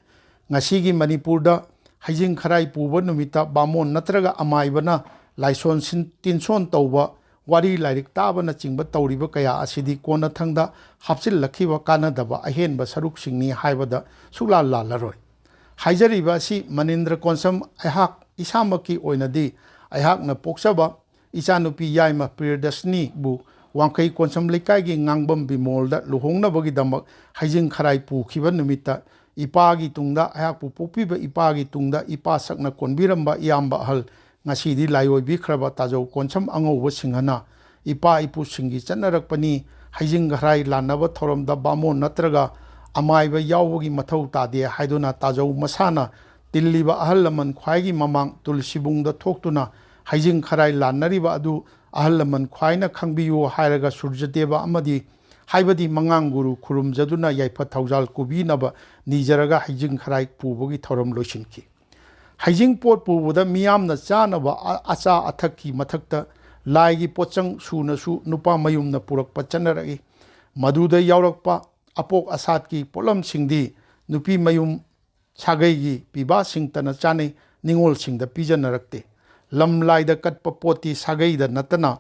ꯉꯁꯤꯒꯤ ꯃꯅꯤꯄꯨꯔꯗ ꯍꯩꯖꯤꯡ ꯈꯔꯥꯏ ꯄꯨꯕ ꯅꯨꯃꯤꯠꯇ ꯕꯥꯃꯣꯟ ꯅꯠꯇ꯭ꯔꯒ ꯑꯃꯥꯏꯕꯅ ꯂꯥꯏꯁꯣꯟ ꯁꯤꯟ-, ꯇꯤꯟꯁꯣꯟ ꯇꯧꯕ, ꯋꯥꯔꯤ ꯂꯥꯏꯔꯤꯛ ꯇꯥꯕꯅꯆꯤꯡꯕ ꯇꯧꯔꯤꯕ ꯀꯌꯥ ꯑꯁꯤꯗꯤ ꯀꯣꯟꯅꯊꯪꯗ ꯍꯥꯞꯆꯤꯜꯂꯛꯈꯤꯕ ꯀꯥꯟꯅꯗꯕ ꯑꯍꯦꯟꯕ ꯁꯔꯨꯛꯁꯤꯡꯅꯤ ꯍꯥꯏꯕꯗ ꯁꯨꯛꯂꯥꯜ ꯂꯥꯜꯂꯔꯣꯏ꯫ ꯍꯥꯏꯖꯔꯤꯕ ꯑꯁꯤ ꯃꯅꯤꯟꯗ꯭ꯔ ꯀꯣꯟꯁꯝ ꯑꯩꯍꯥꯛ ꯏꯁꯥꯃꯛꯀꯤ ꯑꯣꯏꯅꯗꯤ ꯑꯩꯍꯥꯛꯅ ꯄꯣꯛꯆꯕ ꯏꯆꯥꯅꯨꯄꯤ ꯌꯥꯏꯃ ꯄ꯭ꯔꯤꯌꯗꯔꯁꯤꯅꯤꯕꯨ ꯋꯥꯡꯈꯩ ꯀꯣꯟꯁꯝ ꯂꯩꯀꯥꯏꯒꯤ ꯉꯥꯡꯕꯝ ꯕꯤꯃꯣꯜꯗ ꯂꯨꯍꯣꯡꯅꯕꯒꯤꯗꯃꯛ ꯍꯩꯖꯤꯡ ꯈꯔꯥꯏ ꯄꯨꯈꯤꯕ ꯅꯨꯃꯤꯠꯇ, ꯏꯄꯥꯒꯤ ꯇꯨꯡꯗ, ꯑꯩꯍꯥꯛꯄꯨ ꯄꯣꯛꯄꯤꯕ ꯏꯄꯥꯒꯤ ꯇꯨꯡꯗ ꯏꯄꯥ ꯁꯛꯅ ꯀꯣꯟꯕꯤꯔꯝꯕ ꯏꯌꯥꯝꯕ ꯑꯍꯜ, ꯉꯁꯤꯗꯤ ꯂꯥꯏꯑꯣꯏꯕꯤꯈ꯭ꯔꯕ ꯇꯥꯖꯧ ꯀꯣꯟꯁꯝ ꯑꯉꯧꯕ ꯁꯤꯡꯍꯅ ꯏꯄꯥ ꯏꯄꯨꯁꯤꯡꯒꯤ ꯆꯠꯅꯔꯛꯄꯅꯤ, ꯍꯩꯖꯤꯡ ꯈꯔꯥꯏ ꯂꯥꯟꯅꯕ ꯊꯧꯔꯝꯗ ꯕꯥꯃꯣꯟ ꯅꯠꯇ꯭ꯔꯒ ꯑꯃꯥꯏꯕ ꯌꯥꯎꯕꯒꯤ ꯃꯊꯧ ꯇꯥꯗꯦ ꯍꯥꯏꯗꯨꯅ ꯇꯥꯖꯧ ꯃꯁꯥꯅ ꯇꯤꯜꯂꯤꯕ ꯑꯍꯜ ꯂꯃꯟ ꯈ꯭ꯋꯥꯏꯒꯤ ꯃꯃꯥꯡ ꯇꯨꯜꯁꯤꯕꯨꯡꯗ ꯊꯣꯛꯇꯨꯅ ꯍꯩꯖꯤꯡ ꯈꯔꯥꯏ ꯂꯥꯟꯅꯔꯤꯕ ꯑꯗꯨ ꯑꯍꯜ ꯂꯃꯟ ꯈ꯭ꯋꯥꯏꯅ ꯈꯪꯕꯤꯌꯨ ꯍꯥꯏꯔꯒ ꯁꯨꯔꯖꯗꯦꯕ ꯑꯃꯗꯤ, ꯍꯥꯏꯕꯗꯤ ꯃꯉꯥꯡ ꯒꯨꯔꯨ ꯈꯨꯔꯨꯝꯖꯗꯨꯅ ꯌꯥꯏꯐ ꯊꯧꯖꯥꯜ ꯀꯨꯕꯤꯅꯕ ꯅꯤꯖꯔꯒ ꯍꯩꯖꯤꯡ ꯈꯔꯥꯏ ꯄꯨꯕꯒꯤ ꯊꯧꯔꯝ ꯂꯣꯏꯁꯤꯟꯈꯤ꯫ ꯍꯩꯖꯤꯡ ꯄꯣꯠ ꯄꯨꯕꯗ ꯃꯤꯌꯥꯝꯅ ꯆꯥꯅꯕ ꯑ-, ꯑꯆꯥ ꯑꯊꯛꯀꯤ ꯃꯊꯛꯇ ꯂꯥꯏꯒꯤ ꯄꯣꯠꯆꯪ ꯁꯨꯅꯁꯨ ꯅꯨꯄꯥ ꯃꯌꯨꯝꯅ ꯄꯨꯔꯛꯄ ꯆꯠꯅꯔꯛꯏ꯫ ꯃꯗꯨꯗ ꯌꯥꯎꯔꯛꯄ ꯑꯄꯣꯛ ꯑꯁꯥꯠꯀꯤ ꯄꯣꯠꯂꯝꯁꯤꯡꯗꯤ ꯅꯨꯄꯤ ꯃꯌꯨꯝ ꯁꯥꯒꯩꯒꯤ ꯄꯤꯕꯥꯁꯤꯡꯇꯅ ꯆꯥꯅꯩ, ꯅꯤꯉꯣꯜꯁꯤꯡꯗ ꯄꯤꯖꯅꯔꯛꯇꯦ꯫ ꯂꯝꯂꯥꯏꯗ ꯀꯠꯄ ꯄꯣꯠꯇꯤ ꯁꯥꯒꯩꯗ ꯅꯠꯇꯅ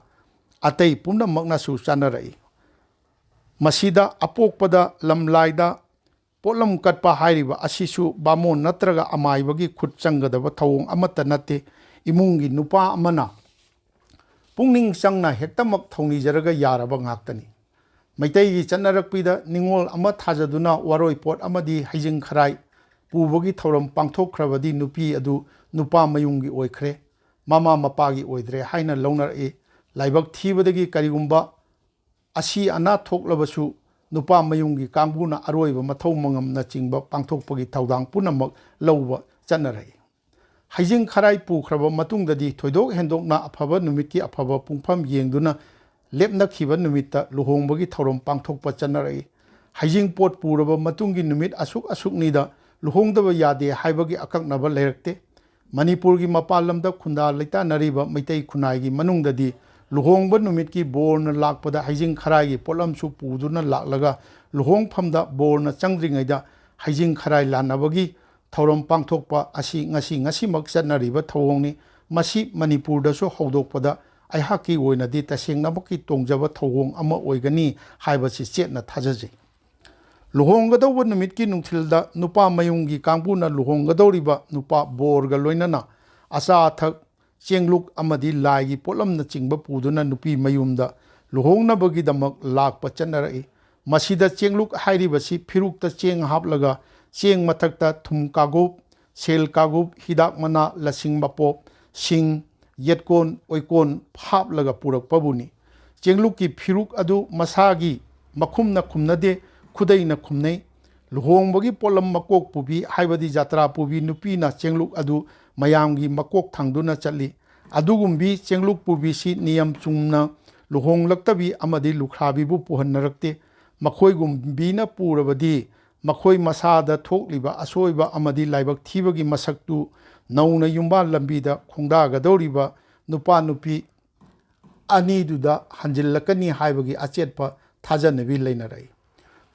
ꯑꯇꯩ ꯄꯨꯝꯅꯃꯛꯅꯁꯨ ꯆꯥꯅꯔꯛꯏ꯫ ꯃꯁꯤꯗ ꯑꯄꯣꯛꯄꯗ ꯂꯝꯂꯥꯏꯗ ꯄꯣꯠꯂꯝ ꯀꯠꯄ ꯍꯥꯏꯔꯤꯕ ꯑꯁꯤꯁꯨ ꯕꯥꯃꯣꯟ ꯅꯠꯇ꯭ꯔꯒ ꯑꯃꯥꯏꯕꯒꯤ ꯈꯨꯠ ꯆꯪꯒꯗꯕ ꯊꯧꯑꯣꯡ ꯑꯃꯠꯇ ꯅꯠꯇꯦ꯫ ꯏꯃꯨꯡꯒꯤ ꯅꯨꯄꯥ ꯑꯃꯅ ꯄꯨꯛꯅꯤꯡ ꯆꯪꯅ ꯍꯦꯛꯇꯃꯛ ꯊꯧꯅꯤꯖꯔꯒ ꯌꯥꯔꯕ ꯉꯥꯛꯇꯅꯤ꯫ ꯃꯩꯇꯩꯒꯤ ꯆꯠꯅꯔꯛꯄꯤꯗ ꯅꯤꯉꯣꯜ ꯑꯃ ꯊꯥꯖꯗꯨꯅ ꯋꯥꯔꯣꯏ ꯄꯣꯠ ꯑꯃꯗꯤ ꯍꯩꯖꯤꯡ ꯈꯔꯥꯏ ꯄꯨꯕꯒꯤ ꯊꯧꯔꯝ ꯄꯥꯡꯊꯣꯛꯈ꯭ꯔꯕꯗꯤ ꯅꯨꯄꯤ ꯑꯗꯨ ꯅꯨꯄꯥ ꯃꯌꯨꯝꯒꯤ ꯑꯣꯏꯈ꯭ꯔꯦ, ꯃꯃꯥ ꯃꯄꯥꯒꯤ ꯑꯣꯏꯗ꯭ꯔꯦ ꯍꯥꯏꯅ ꯂꯧꯅꯔꯛꯏ꯫ ꯂꯥꯏꯕꯛ ꯊꯤꯕꯗꯒꯤ ꯀꯔꯤꯒꯨꯝꯕ ꯑꯁꯤ ꯑꯅꯥ ꯊꯣꯛꯂꯕꯁꯨ ꯅꯨꯄꯥ ꯃꯌꯨꯝꯒꯤ ꯀꯥꯡꯕꯨꯅ ꯑꯔꯣꯏꯕ ꯃꯊꯧ ꯃꯉꯝꯅꯆꯤꯡꯕ ꯄꯥꯡꯊꯣꯛꯄꯒꯤ ꯊꯧꯗꯥꯡ ꯄꯨꯝꯅꯃꯛ ꯂꯧꯕ ꯆꯠꯅꯔꯛꯏ꯫ ꯍꯩꯖꯤꯡ ꯈꯔꯥꯏ ꯄꯨꯈ꯭ꯔꯕ ꯃꯇꯨꯡꯗꯗꯤ ꯊꯣꯏꯗꯣꯛ ꯍꯦꯟꯗꯣꯛꯅ ꯑꯐꯕ ꯅꯨꯃꯤꯠꯀꯤ ꯑꯐꯕ ꯄꯨꯡꯐꯝ ꯌꯦꯡꯗꯨꯅ ꯂꯦꯞꯅꯈꯤꯕ ꯅꯨꯃꯤꯠꯇ ꯂꯨꯍꯣꯡꯕꯒꯤ ꯊꯧꯔꯝ ꯄꯥꯡꯊꯣꯛꯄ ꯆꯠꯅꯔꯛꯏ꯫ ꯍꯩꯖꯤꯡ ꯄꯣꯠ ꯄꯨꯔꯕ ꯃꯇꯨꯡꯒꯤ ꯅꯨꯃꯤꯠ ꯑꯁꯨꯛ ꯑꯁꯨꯛꯅꯤꯗ ꯂꯨꯍꯣꯡꯗꯕ ꯌꯥꯗꯦ ꯍꯥꯏꯕꯒꯤ ꯑꯀꯛꯅꯕ ꯂꯩꯔꯛꯇꯦ꯫ ꯃꯅꯤꯄꯨꯔꯒꯤ ꯃꯄꯥꯟ ꯂꯝꯗ ꯈꯨꯟꯗꯥ ꯂꯩꯇꯥꯅꯔꯤꯕ ꯃꯩꯇꯩ ꯈꯨꯟꯅꯥꯏꯒꯤ ꯃꯅꯨꯡꯗꯗꯤ ꯂꯨꯍꯣꯡꯕ ꯅꯨꯃꯤꯠꯀꯤ ꯕꯣꯔꯅ ꯂꯥꯛꯄꯗ ꯍꯩꯖꯤꯡ ꯈꯔꯥꯏꯒꯤ ꯄꯣꯠꯂꯝꯁꯨ ꯄꯨꯗꯨꯅ ꯂꯥꯛꯂꯒ ꯂꯨꯍꯣꯡꯐꯝꯗ ꯕꯣꯔꯅ ꯆꯪꯗ꯭ꯔꯤꯉꯩꯗ ꯍꯩꯖꯤꯡ ꯈꯔꯥꯏ ꯂꯥꯟꯅꯕꯒꯤ ꯊꯧꯔꯝ ꯄꯥꯡꯊꯣꯛꯄ ꯑꯁꯤ ꯉꯁꯤ ꯉꯁꯤꯃꯛ ꯆꯠꯅꯔꯤꯕ ꯊꯧꯑꯣꯡꯅꯤ꯫ ꯃꯁꯤ ꯃꯅꯤꯄꯨꯔꯗꯁꯨ ꯍꯧꯗꯣꯛꯄꯗ ꯑꯩꯍꯥꯛꯀꯤ ꯑꯣꯏꯅꯗꯤ ꯇꯁꯦꯡꯅꯃꯛꯀꯤ ꯇꯣꯡꯖꯕ ꯊꯧꯑꯣꯡ ꯑꯃ ꯑꯣꯏꯒꯅꯤ ꯍꯥꯏꯕꯁꯤ ꯆꯦꯠꯅ ꯊꯥꯖꯖꯩ꯫ ꯂꯨꯍꯣꯡꯒꯗꯧꯕ ꯅꯨꯃꯤꯠꯀꯤ ꯅꯨꯡꯊꯤꯜꯗ ꯅꯨꯄꯥ ꯃꯌꯨꯝꯒꯤ ꯀꯥꯡꯕꯨꯅ ꯂꯨꯍꯣꯡꯒꯗꯧꯔꯤꯕ ꯅꯨꯄꯥ ꯕꯣꯔꯒ ꯂꯣꯏꯅꯅ ꯑꯆꯥ ꯑꯊꯛ, ꯆꯦꯡꯂꯨꯛ ꯑꯃꯗꯤ ꯂꯥꯏꯒꯤ ꯄꯣꯠꯂꯝꯅꯆꯤꯡꯕ ꯄꯨꯗꯨꯅ ꯅꯨꯄꯤ ꯃꯌꯨꯝꯗ ꯂꯨꯍꯣꯡꯅꯕꯒꯤꯗꯃꯛ ꯂꯥꯛꯄ ꯆꯠꯅꯔꯛꯏ꯫ ꯃꯁꯤꯗ ꯆꯦꯡꯂꯨꯛ ꯍꯥꯏꯔꯤꯕꯁꯤ ꯐꯤꯔꯨꯛꯇ ꯆꯦꯡ ꯍꯥꯞꯂꯒ ꯆꯦꯡ ꯃꯊꯛꯇ ꯊꯨꯝ ꯀꯥꯒꯨꯞ, ꯁꯦꯜ ꯀꯥꯒꯨꯞ, ꯍꯤꯗꯥꯛ ꯃꯅꯥ, ꯂꯁꯤꯡ ꯃꯄꯣꯞ, ꯁꯤꯡ, ꯌꯦꯠꯀꯣꯟ, ꯑꯣꯏꯀꯣꯟ ꯍꯥꯞꯂꯒ ꯄꯨꯔꯛꯄꯕꯨꯅꯤ꯫ ꯆꯦꯡꯂꯨꯛꯀꯤ ꯐꯤꯔꯨꯛ ꯑꯗꯨ ꯃꯁꯥꯒꯤ ꯃꯈꯨꯝꯅ ꯈꯨꯝꯅꯗꯦ, ꯈꯨꯗꯩꯅ ꯈꯨꯝꯅꯩ꯫ ꯂꯨꯍꯣꯡꯕꯒꯤ ꯄꯣꯠꯂꯝ ꯃꯀꯣꯛ ꯄꯨꯕꯤ, ꯍꯥꯏꯕꯗꯤ ꯖꯇ꯭ꯔꯥ ꯄꯨꯕꯤ ꯅꯨꯄꯤꯅ ꯆꯦꯡꯂꯨꯛ ꯑꯗꯨ ꯃꯌꯥꯝꯒꯤ ꯃꯀꯣꯛ ꯊꯥꯡꯗꯨꯅ ꯆꯠꯂꯤ꯫ ꯑꯗꯨꯒꯨꯝꯕꯤ ꯆꯦꯡꯂꯨꯛ ꯄꯨꯕꯤꯁꯤ ꯅꯤꯌꯝ ꯆꯨꯝꯅ ꯂꯨꯍꯣꯡꯂꯛꯇꯕꯤ ꯑꯃꯗꯤ ꯂꯨꯈ꯭ꯔꯥꯕꯤꯕꯨ ꯄꯨꯍꯟꯅꯔꯛꯇꯦ꯫ ꯃꯈꯣꯏꯒꯨꯝꯕꯤꯅ ꯄꯨꯔꯕꯗꯤ ꯃꯈꯣꯏ ꯃꯁꯥꯗ ꯊꯣꯛꯂꯤꯕ ꯑꯁꯣꯏꯕ ꯑꯃꯗꯤ ꯂꯥꯏꯕꯛ ꯊꯤꯕꯒꯤ ꯃꯁꯛꯇꯨ ꯅꯧꯅ ꯌꯨꯝꯕꯥꯜ ꯂꯝꯕꯤꯗ ꯈꯣꯡꯗꯥꯒꯗꯧꯔꯤꯕ ꯅꯨꯄꯥ ꯅꯨꯄꯤ ꯑꯅꯤꯗꯨꯗ ꯍꯟꯖꯤꯜꯂꯛꯀꯅꯤ ꯍꯥꯏꯕꯒꯤ ꯑꯆꯦꯠꯄ ꯊꯥꯖꯅꯕꯤ ꯂꯩꯅꯔꯛꯏ꯫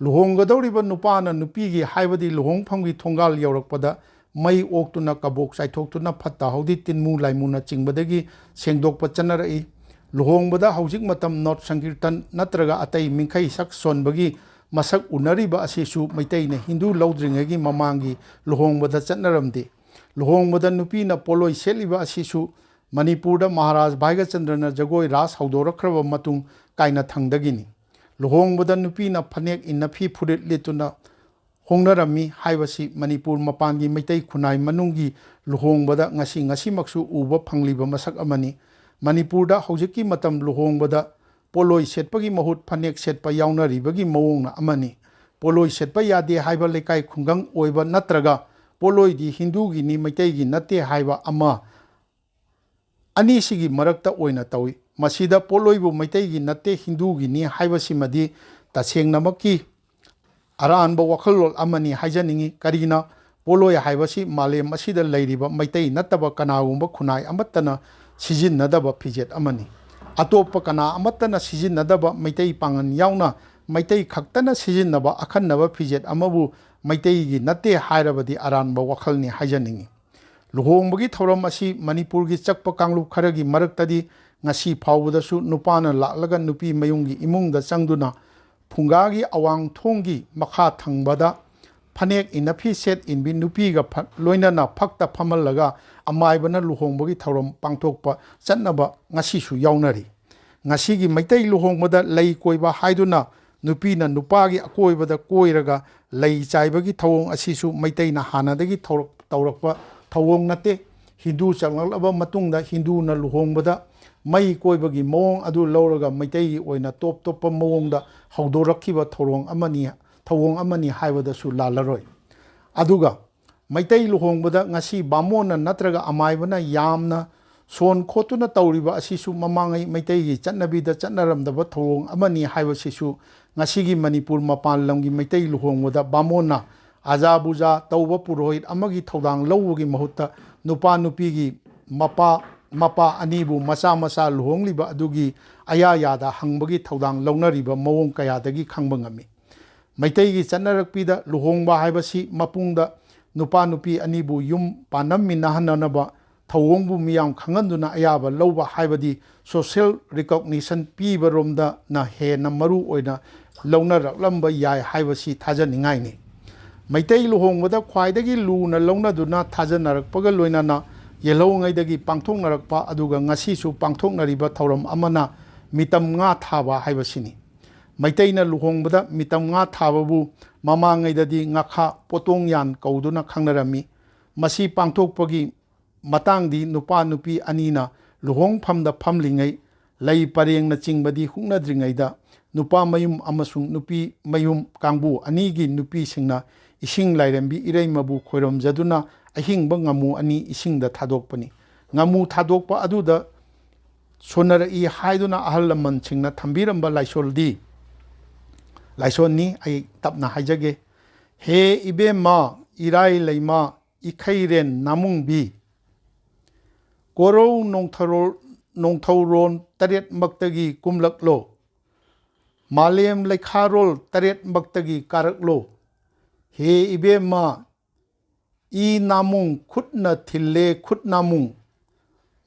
ꯂꯨꯍꯣꯡꯒꯗꯧꯔꯤꯕ ꯅꯨꯄꯥꯅ ꯅꯨꯄꯤꯒꯤ, ꯍꯥꯏꯕꯗꯤ ꯂꯨꯍꯣꯡꯐꯝꯒꯤ ꯊꯣꯡꯒꯥꯜ ꯌꯧꯔꯛꯄꯗ ꯃꯩ ꯑꯣꯛꯇꯨꯅ, ꯀꯕꯣꯛ ꯆꯥꯏꯊꯣꯛꯇꯨꯅ, ꯐꯠꯇ ꯍꯥꯎꯗꯤ, ꯇꯤꯟꯃꯨ ꯂꯥꯏꯃꯨꯅꯆꯤꯡꯕꯗꯒꯤ ꯁꯦꯡꯗꯣꯛꯄ ꯆꯠꯅꯔꯛꯏ꯫ ꯂꯨꯍꯣꯡꯕꯗ ꯍꯧꯖꯤꯛ ꯃꯇꯝ ꯅꯣꯠ ꯁꯪꯀꯤꯔꯇꯟ ꯅꯠꯇ꯭ꯔꯒ ꯑꯇꯩ ꯃꯤꯡꯈꯩ ꯁꯛ ꯁꯣꯟꯕꯒꯤ ꯃꯁꯛ ꯎꯅꯔꯤꯕ ꯑꯁꯤꯁꯨ ꯃꯩꯇꯩꯅ ꯍꯤꯟꯗꯨ ꯂꯧꯗ꯭ꯔꯤꯉꯩꯒꯤ ꯃꯃꯥꯡꯒꯤ ꯂꯨꯍꯣꯡꯕꯗ ꯆꯠꯅꯔꯝꯗꯦ꯫ ꯂꯨꯍꯣꯡꯕꯗ ꯅꯨꯄꯤꯅ ꯄꯣꯠꯂꯣꯏ ꯁꯦꯠꯂꯤꯕ ꯑꯁꯤꯁꯨ ꯃꯅꯤꯄꯨꯔꯗ ꯃꯍꯥꯔꯥꯖ ꯚꯥꯏꯒꯆꯟꯗ꯭ꯔꯅ ꯖꯒꯣꯏ ꯔꯥꯁ ꯍꯧꯗꯣꯔꯛꯈ꯭ꯔꯕ ꯃꯇꯨꯡ ꯀꯥꯏꯅꯊꯪꯗꯒꯤꯅꯤ꯫ ꯂꯨꯍꯣꯡꯕꯗ ꯅꯨꯄꯤꯅ ꯐꯅꯦꯛ ꯏꯟꯅꯐꯤ ꯐꯨꯔꯤꯠ ꯂꯤꯠꯇꯨꯅ ꯍꯣꯡꯅꯔꯝꯃꯤ ꯍꯥꯏꯕꯁꯤ ꯃꯅꯤꯄꯨꯔ ꯃꯄꯥꯟꯒꯤ ꯃꯩꯇꯩ ꯈꯨꯟꯅꯥꯏ ꯃꯅꯨꯡꯒꯤ ꯂꯨꯍꯣꯡꯕꯗ ꯉꯁꯤ ꯉꯁꯤꯃꯛꯁꯨ ꯎꯕ ꯐꯪꯂꯤꯕ ꯃꯁꯛ ꯑꯃꯅꯤ꯫ ꯃꯅꯤꯄꯨꯔꯗ ꯍꯧꯖꯤꯛꯀꯤ ꯃꯇꯝ ꯂꯨꯍꯣꯡꯕꯗ ꯄꯣꯠꯂꯣꯏ ꯁꯦꯠꯄꯒꯤ ꯃꯍꯨꯠ ꯐꯅꯦꯛ ꯁꯦꯠꯄ ꯌꯥꯎꯅꯔꯤꯕꯒꯤ ꯃꯑꯣꯡꯅ ꯑꯃꯅꯤ꯫ ꯄꯣꯠꯂꯣꯏ ꯁꯦꯠꯄ ꯌꯥꯗꯦ ꯍꯥꯏꯕ ꯂꯩꯀꯥꯏ ꯈꯨꯡꯒꯪ ꯑꯣꯏꯕ ꯅꯠꯇ꯭ꯔꯒ ꯄꯣꯠꯂꯣꯏꯗꯤ ꯍꯤꯟꯗꯨꯒꯤꯅꯤ, ꯃꯩꯇꯩꯒꯤ ꯅꯠꯇꯦ ꯍꯥꯏꯕ ꯑꯃ, ꯑꯅꯤꯁꯤꯒꯤ ꯃꯔꯛꯇ ꯑꯣꯏꯅ ꯇꯧꯏ꯫ ꯃꯁꯤꯗ ꯄꯣꯠꯂꯣꯏꯕꯨ ꯃꯩꯇꯩꯒꯤ ꯅꯠꯇꯦ, ꯍꯤꯟꯗꯨꯒꯤꯅꯤ ꯍꯥꯏꯕꯁꯤꯃꯗꯤ ꯇꯁꯦꯡꯅꯃꯛꯀꯤ ꯑꯔꯥꯟꯕ ꯋꯥꯈꯜꯂꯣꯟ ꯑꯃꯅꯤ ꯍꯥꯏꯖꯅꯤꯡꯏ꯫ ꯀꯔꯤꯒꯤꯅ? ꯄꯣꯠꯂꯣꯏ ꯍꯥꯏꯕꯁꯤ ꯃꯥꯂꯦꯝ ꯑꯁꯤꯗ ꯂꯩꯔꯤꯕ ꯃꯩꯇꯩ ꯅꯠꯇꯕ ꯀꯅꯥꯒꯨꯝꯕ ꯈꯨꯟꯅꯥꯏ ꯑꯃꯠꯇꯅ ꯁꯤꯖꯤꯟꯅꯗꯕ ꯐꯤꯖꯦꯠ ꯑꯃꯅꯤ꯫ ꯑꯇꯣꯞꯄ ꯀꯅꯥ ꯑꯃꯠꯇꯅ ꯁꯤꯖꯤꯟꯅꯗꯕ, ꯃꯩꯇꯩ ꯄꯥꯉꯟ ꯌꯥꯎꯅ ꯃꯩꯇꯩ ꯈꯛꯇꯅ ꯁꯤꯖꯤꯟꯅꯕ ꯑꯈꯟꯅꯕ ꯐꯤꯖꯦꯠ ꯑꯃꯕꯨ ꯃꯩꯇꯩꯒꯤ ꯅꯠꯇꯦ ꯍꯥꯏꯔꯕꯗꯤ ꯑꯔꯥꯟꯕ ꯋꯥꯈꯜꯅꯤ ꯍꯥꯏꯖꯅꯤꯡꯏ꯫ ꯂꯨꯍꯣꯡꯕꯒꯤ ꯊꯧꯔꯝ ꯑꯁꯤ ꯃꯅꯤꯄꯨꯔꯒꯤ ꯆꯛꯄ ꯀꯥꯡꯂꯨꯞ ꯈꯔꯒꯤ ꯃꯔꯛꯇꯗꯤ ꯉꯁꯤ ꯐꯥꯎꯕꯗꯁꯨ ꯅꯨꯄꯥꯅ ꯂꯥꯛꯂꯒ ꯅꯨꯄꯤ ꯃꯌꯨꯝꯒꯤ ꯏꯃꯨꯡꯗ ꯆꯪꯗꯨꯅ ꯐꯨꯡꯒꯥꯒꯤ ꯑꯋꯥꯡ ꯊꯣꯡꯒꯤ ꯃꯈꯥ ꯊꯪꯕꯗ ꯐꯅꯦꯛ ꯏꯟꯅꯐꯤ ꯁꯦꯠ ꯏꯟꯕꯤ ꯅꯨꯄꯤꯒ ꯐ-, ꯂꯣꯏꯅꯅ ꯐꯛꯇ ꯐꯝꯍꯜꯂꯒ ꯑꯃꯥꯏꯕꯅ ꯂꯨꯍꯣꯡꯕꯒꯤ ꯊꯧꯔꯝ ꯄꯥꯡꯊꯣꯛꯄ ꯆꯠꯅꯕ ꯉꯁꯤꯁꯨ ꯌꯥꯎꯅꯔꯤ꯫ ꯉꯁꯤꯒꯤ ꯃꯩꯇꯩ ꯂꯨꯍꯣꯡꯕꯗ ꯂꯩ ꯀꯣꯏꯕ ꯍꯥꯏꯗꯨꯅ ꯅꯨꯄꯤꯅ ꯅꯨꯄꯥꯒꯤ ꯑꯀꯣꯏꯕꯗ ꯀꯣꯏꯔꯒ ꯂꯩ ꯆꯥꯏꯕꯒꯤ ꯊꯧꯑꯣꯡ ꯑꯁꯤꯁꯨ ꯃꯩꯇꯩꯅ ꯍꯥꯟꯅꯗꯒꯤ ꯊꯧꯔꯛ-, ꯇꯧꯔꯛꯄ ꯊꯧꯑꯣꯡ ꯅꯠꯇꯦ꯫ ꯍꯤꯟꯗꯨ ꯆꯪꯂꯛꯂꯕ ꯃꯇꯨꯡꯗ ꯍꯤꯟꯗꯨꯅ ꯂꯨꯍꯣꯡꯕꯗ ꯃꯩ ꯀꯣꯏꯕꯒꯤ ꯃꯑꯣꯡ ꯑꯗꯨ ꯂꯧꯔꯒ ꯃꯩꯇꯩꯒꯤ ꯑꯣꯏꯅ ꯇꯣꯞ ꯇꯣꯞꯄ ꯃꯑꯣꯡꯗ ꯍꯧꯗꯣꯔꯛꯈꯤꯕ ꯊꯧꯔꯣꯡ ꯑꯃꯅꯤ, ꯊꯧꯑꯣꯡ ꯑꯃꯅꯤ ꯍꯥꯏꯕꯗꯁꯨ ꯂꯥꯜꯂꯔꯣꯏ꯫ ꯑꯗꯨꯒ ꯃꯩꯇꯩ ꯂꯨꯍꯣꯡꯕꯗ ꯉꯁꯤ ꯕꯥꯃꯣꯟꯅ ꯅꯠꯇ꯭ꯔꯒ ꯑꯃꯥꯏꯕꯅ ꯌꯥꯝꯅ ꯁꯣꯟ ꯈꯣꯠꯇꯨꯅ ꯇꯧꯔꯤꯕ ꯑꯁꯤꯁꯨ ꯃꯃꯥꯡꯉꯩ ꯃꯩꯇꯩꯒꯤ ꯆꯠꯅꯕꯤꯗ ꯆꯠꯅꯔꯝꯗꯕ ꯊꯧꯑꯣꯡ ꯑꯃꯅꯤ ꯍꯥꯏꯕꯁꯤꯁꯨ ꯉꯁꯤꯒꯤ ꯃꯅꯤꯄꯨꯔ ꯃꯄꯥꯟ ꯂꯝꯒꯤ ꯃꯩꯇꯩ ꯂꯨꯍꯣꯡꯕꯗ ꯕꯥꯃꯣꯟꯅ ꯑꯖꯥ ꯕꯨꯖꯥ ꯇꯧꯕ ꯄꯨꯔꯣꯍꯤꯠ ꯑꯃꯒꯤ ꯊꯧꯗꯥꯡ ꯂꯧꯕꯒꯤ ꯃꯍꯨꯠꯇ ꯅꯨꯄꯥ ꯅꯨꯄꯤꯒꯤ ꯃꯄꯥ, ꯃꯄꯥ ꯑꯅꯤꯕꯨ ꯃꯆꯥ ꯃꯆꯥ ꯂꯨꯍꯣꯡꯂꯤꯕ ꯑꯗꯨꯒꯤ ꯑꯌꯥ ꯌꯥꯗ ꯍꯪꯕꯒꯤ ꯊꯧꯗꯥꯡ ꯂꯧꯅꯔꯤꯕ ꯃꯑꯣꯡ ꯀꯌꯥꯗꯒꯤ ꯈꯪꯕ ꯉꯝꯃꯤ꯫ ꯃꯩꯇꯩꯒꯤ ꯆꯠꯅꯔꯛꯄꯤꯗ ꯂꯨꯍꯣꯡꯕ ꯍꯥꯏꯕꯁꯤ ꯃꯄꯨꯡꯗ ꯅꯨꯄꯥ ꯅꯨꯄꯤ ꯑꯅꯤꯕꯨ ꯌꯨꯝ ꯄꯥꯟꯅꯃꯤꯟꯅꯍꯟꯅꯅꯕ ꯊꯧꯑꯣꯡꯕꯨ ꯃꯤꯌꯥꯝ ꯈꯪꯍꯟꯗꯨꯅ ꯑꯌꯥꯕ ꯂꯧꯕ ꯍꯥꯏꯕꯗꯤ social recognition ꯄꯤꯕꯔꯣꯝꯗꯅ ꯍꯦꯟꯅ ꯃꯔꯨ ꯑꯣꯏꯅ ꯂꯧꯅꯔꯛꯂꯝꯕ ꯌꯥꯏ ꯍꯥꯏꯕꯁꯤ ꯊꯥꯖꯅꯤꯡꯉꯥꯏꯅꯤ꯫ ꯃꯩꯇꯩ ꯂꯨꯍꯣꯡꯕꯗ ꯈ꯭ꯋꯥꯏꯗꯒꯤ ꯂꯨꯅ ꯂꯧꯅꯗꯨꯅ ꯊꯥꯖꯅꯔꯛꯄꯒ ꯂꯣꯏꯅꯅ ꯌꯦꯜꯍꯧꯉꯩꯗꯒꯤ ꯄꯥꯡꯊꯣꯛꯅꯔꯛꯄ ꯑꯗꯨꯒ ꯉꯁꯤꯁꯨ ꯄꯥꯡꯊꯣꯛꯅꯔꯤꯕ ꯊꯧꯔꯝ ꯑꯃꯅ ꯃꯤꯇꯝ ꯉꯥ ꯊꯥꯕ ꯍꯥꯏꯕꯁꯤꯅꯤ꯫ ꯃꯩꯇꯩꯅ ꯂꯨꯍꯣꯡꯕꯗ ꯃꯤꯇꯝ ꯉꯥ ꯊꯥꯕꯕꯨ ꯃꯃꯥꯡꯉꯩꯗꯗꯤ ꯉꯥꯈꯥ ꯄꯣꯇꯣꯡ ꯌꯥꯟ ꯀꯧꯗꯨꯅ ꯈꯪꯅꯔꯝꯃꯤ꯫ ꯃꯁꯤ ꯄꯥꯡꯊꯣꯛꯄꯒꯤ ꯃꯇꯥꯡꯗꯤ ꯅꯨꯄꯥ ꯅꯨꯄꯤ ꯑꯅꯤꯅ ꯂꯨꯍꯣꯡꯐꯝꯗ ꯐꯝꯂꯤꯉꯩ ꯂꯩ ꯄꯔꯦꯡꯅꯆꯤꯡꯕꯗꯤ ꯍꯨꯛꯅꯗ꯭ꯔꯤꯉꯩꯗ ꯅꯨꯄꯥ ꯃꯌꯨꯝ ꯑꯃꯁꯨꯡ ꯅꯨꯄꯤ ꯃꯌꯨꯝ ꯀꯥꯡꯕꯨ ꯑꯅꯤꯒꯤ ꯅꯨꯄꯤꯁꯤꯡꯅ ꯏꯁꯤꯡ ꯂꯥꯏꯔꯦꯝꯕꯤ ꯏꯔꯩꯃꯕꯨ ꯈꯣꯏꯔꯝꯖꯗꯨꯅ ꯑꯍꯤꯡꯕ ꯉꯥꯃꯨ ꯑꯅꯤ ꯏꯁꯤꯡꯗ ꯊꯥꯗꯣꯛꯄꯅꯤ꯫ ꯉꯥꯃꯨ ꯊꯥꯗꯣꯛꯄ ꯑꯗꯨꯗ ꯁꯣꯟꯅꯔꯛꯏ ꯍꯥꯏꯗꯨꯅ ꯑꯍꯜ ꯂꯃꯟꯁꯤꯡꯅ ꯊꯝꯕꯤꯔꯝꯕ ꯂꯥꯏꯁꯣꯜꯗꯤ, ꯂꯥꯏꯁꯣꯟꯅꯤ, ꯑꯩ ꯇꯞꯅ ꯍꯥꯏꯖꯒꯦ꯫ ꯍꯦ ꯏꯕꯦꯝꯃ ꯏꯔꯥꯏ ꯂꯩꯃ ꯏꯈꯩꯔꯦꯟ ꯅꯥꯃꯨꯡꯕꯤ, ꯀꯣꯔꯧ ꯅꯣꯡꯊꯔꯣꯜ-, ꯅꯣꯡꯊꯧꯔꯣꯟ ꯇꯔꯦꯠꯃꯛꯇꯒꯤ ꯀꯨꯝꯂꯛꯂꯣ, ꯃꯥꯂꯦꯝ ꯂꯩꯈꯥꯔꯣꯜ ꯇꯔꯦꯠꯃꯛꯇꯒꯤ ꯀꯥꯔꯛꯂꯣ꯫ ꯍꯦ ꯏꯕꯦꯝꯃ, ꯏ ꯅꯥꯃꯨꯡ ꯈꯨꯠꯅ ꯊꯤꯜꯂꯦ ꯈꯨꯠ ꯅꯥꯃꯨꯡ,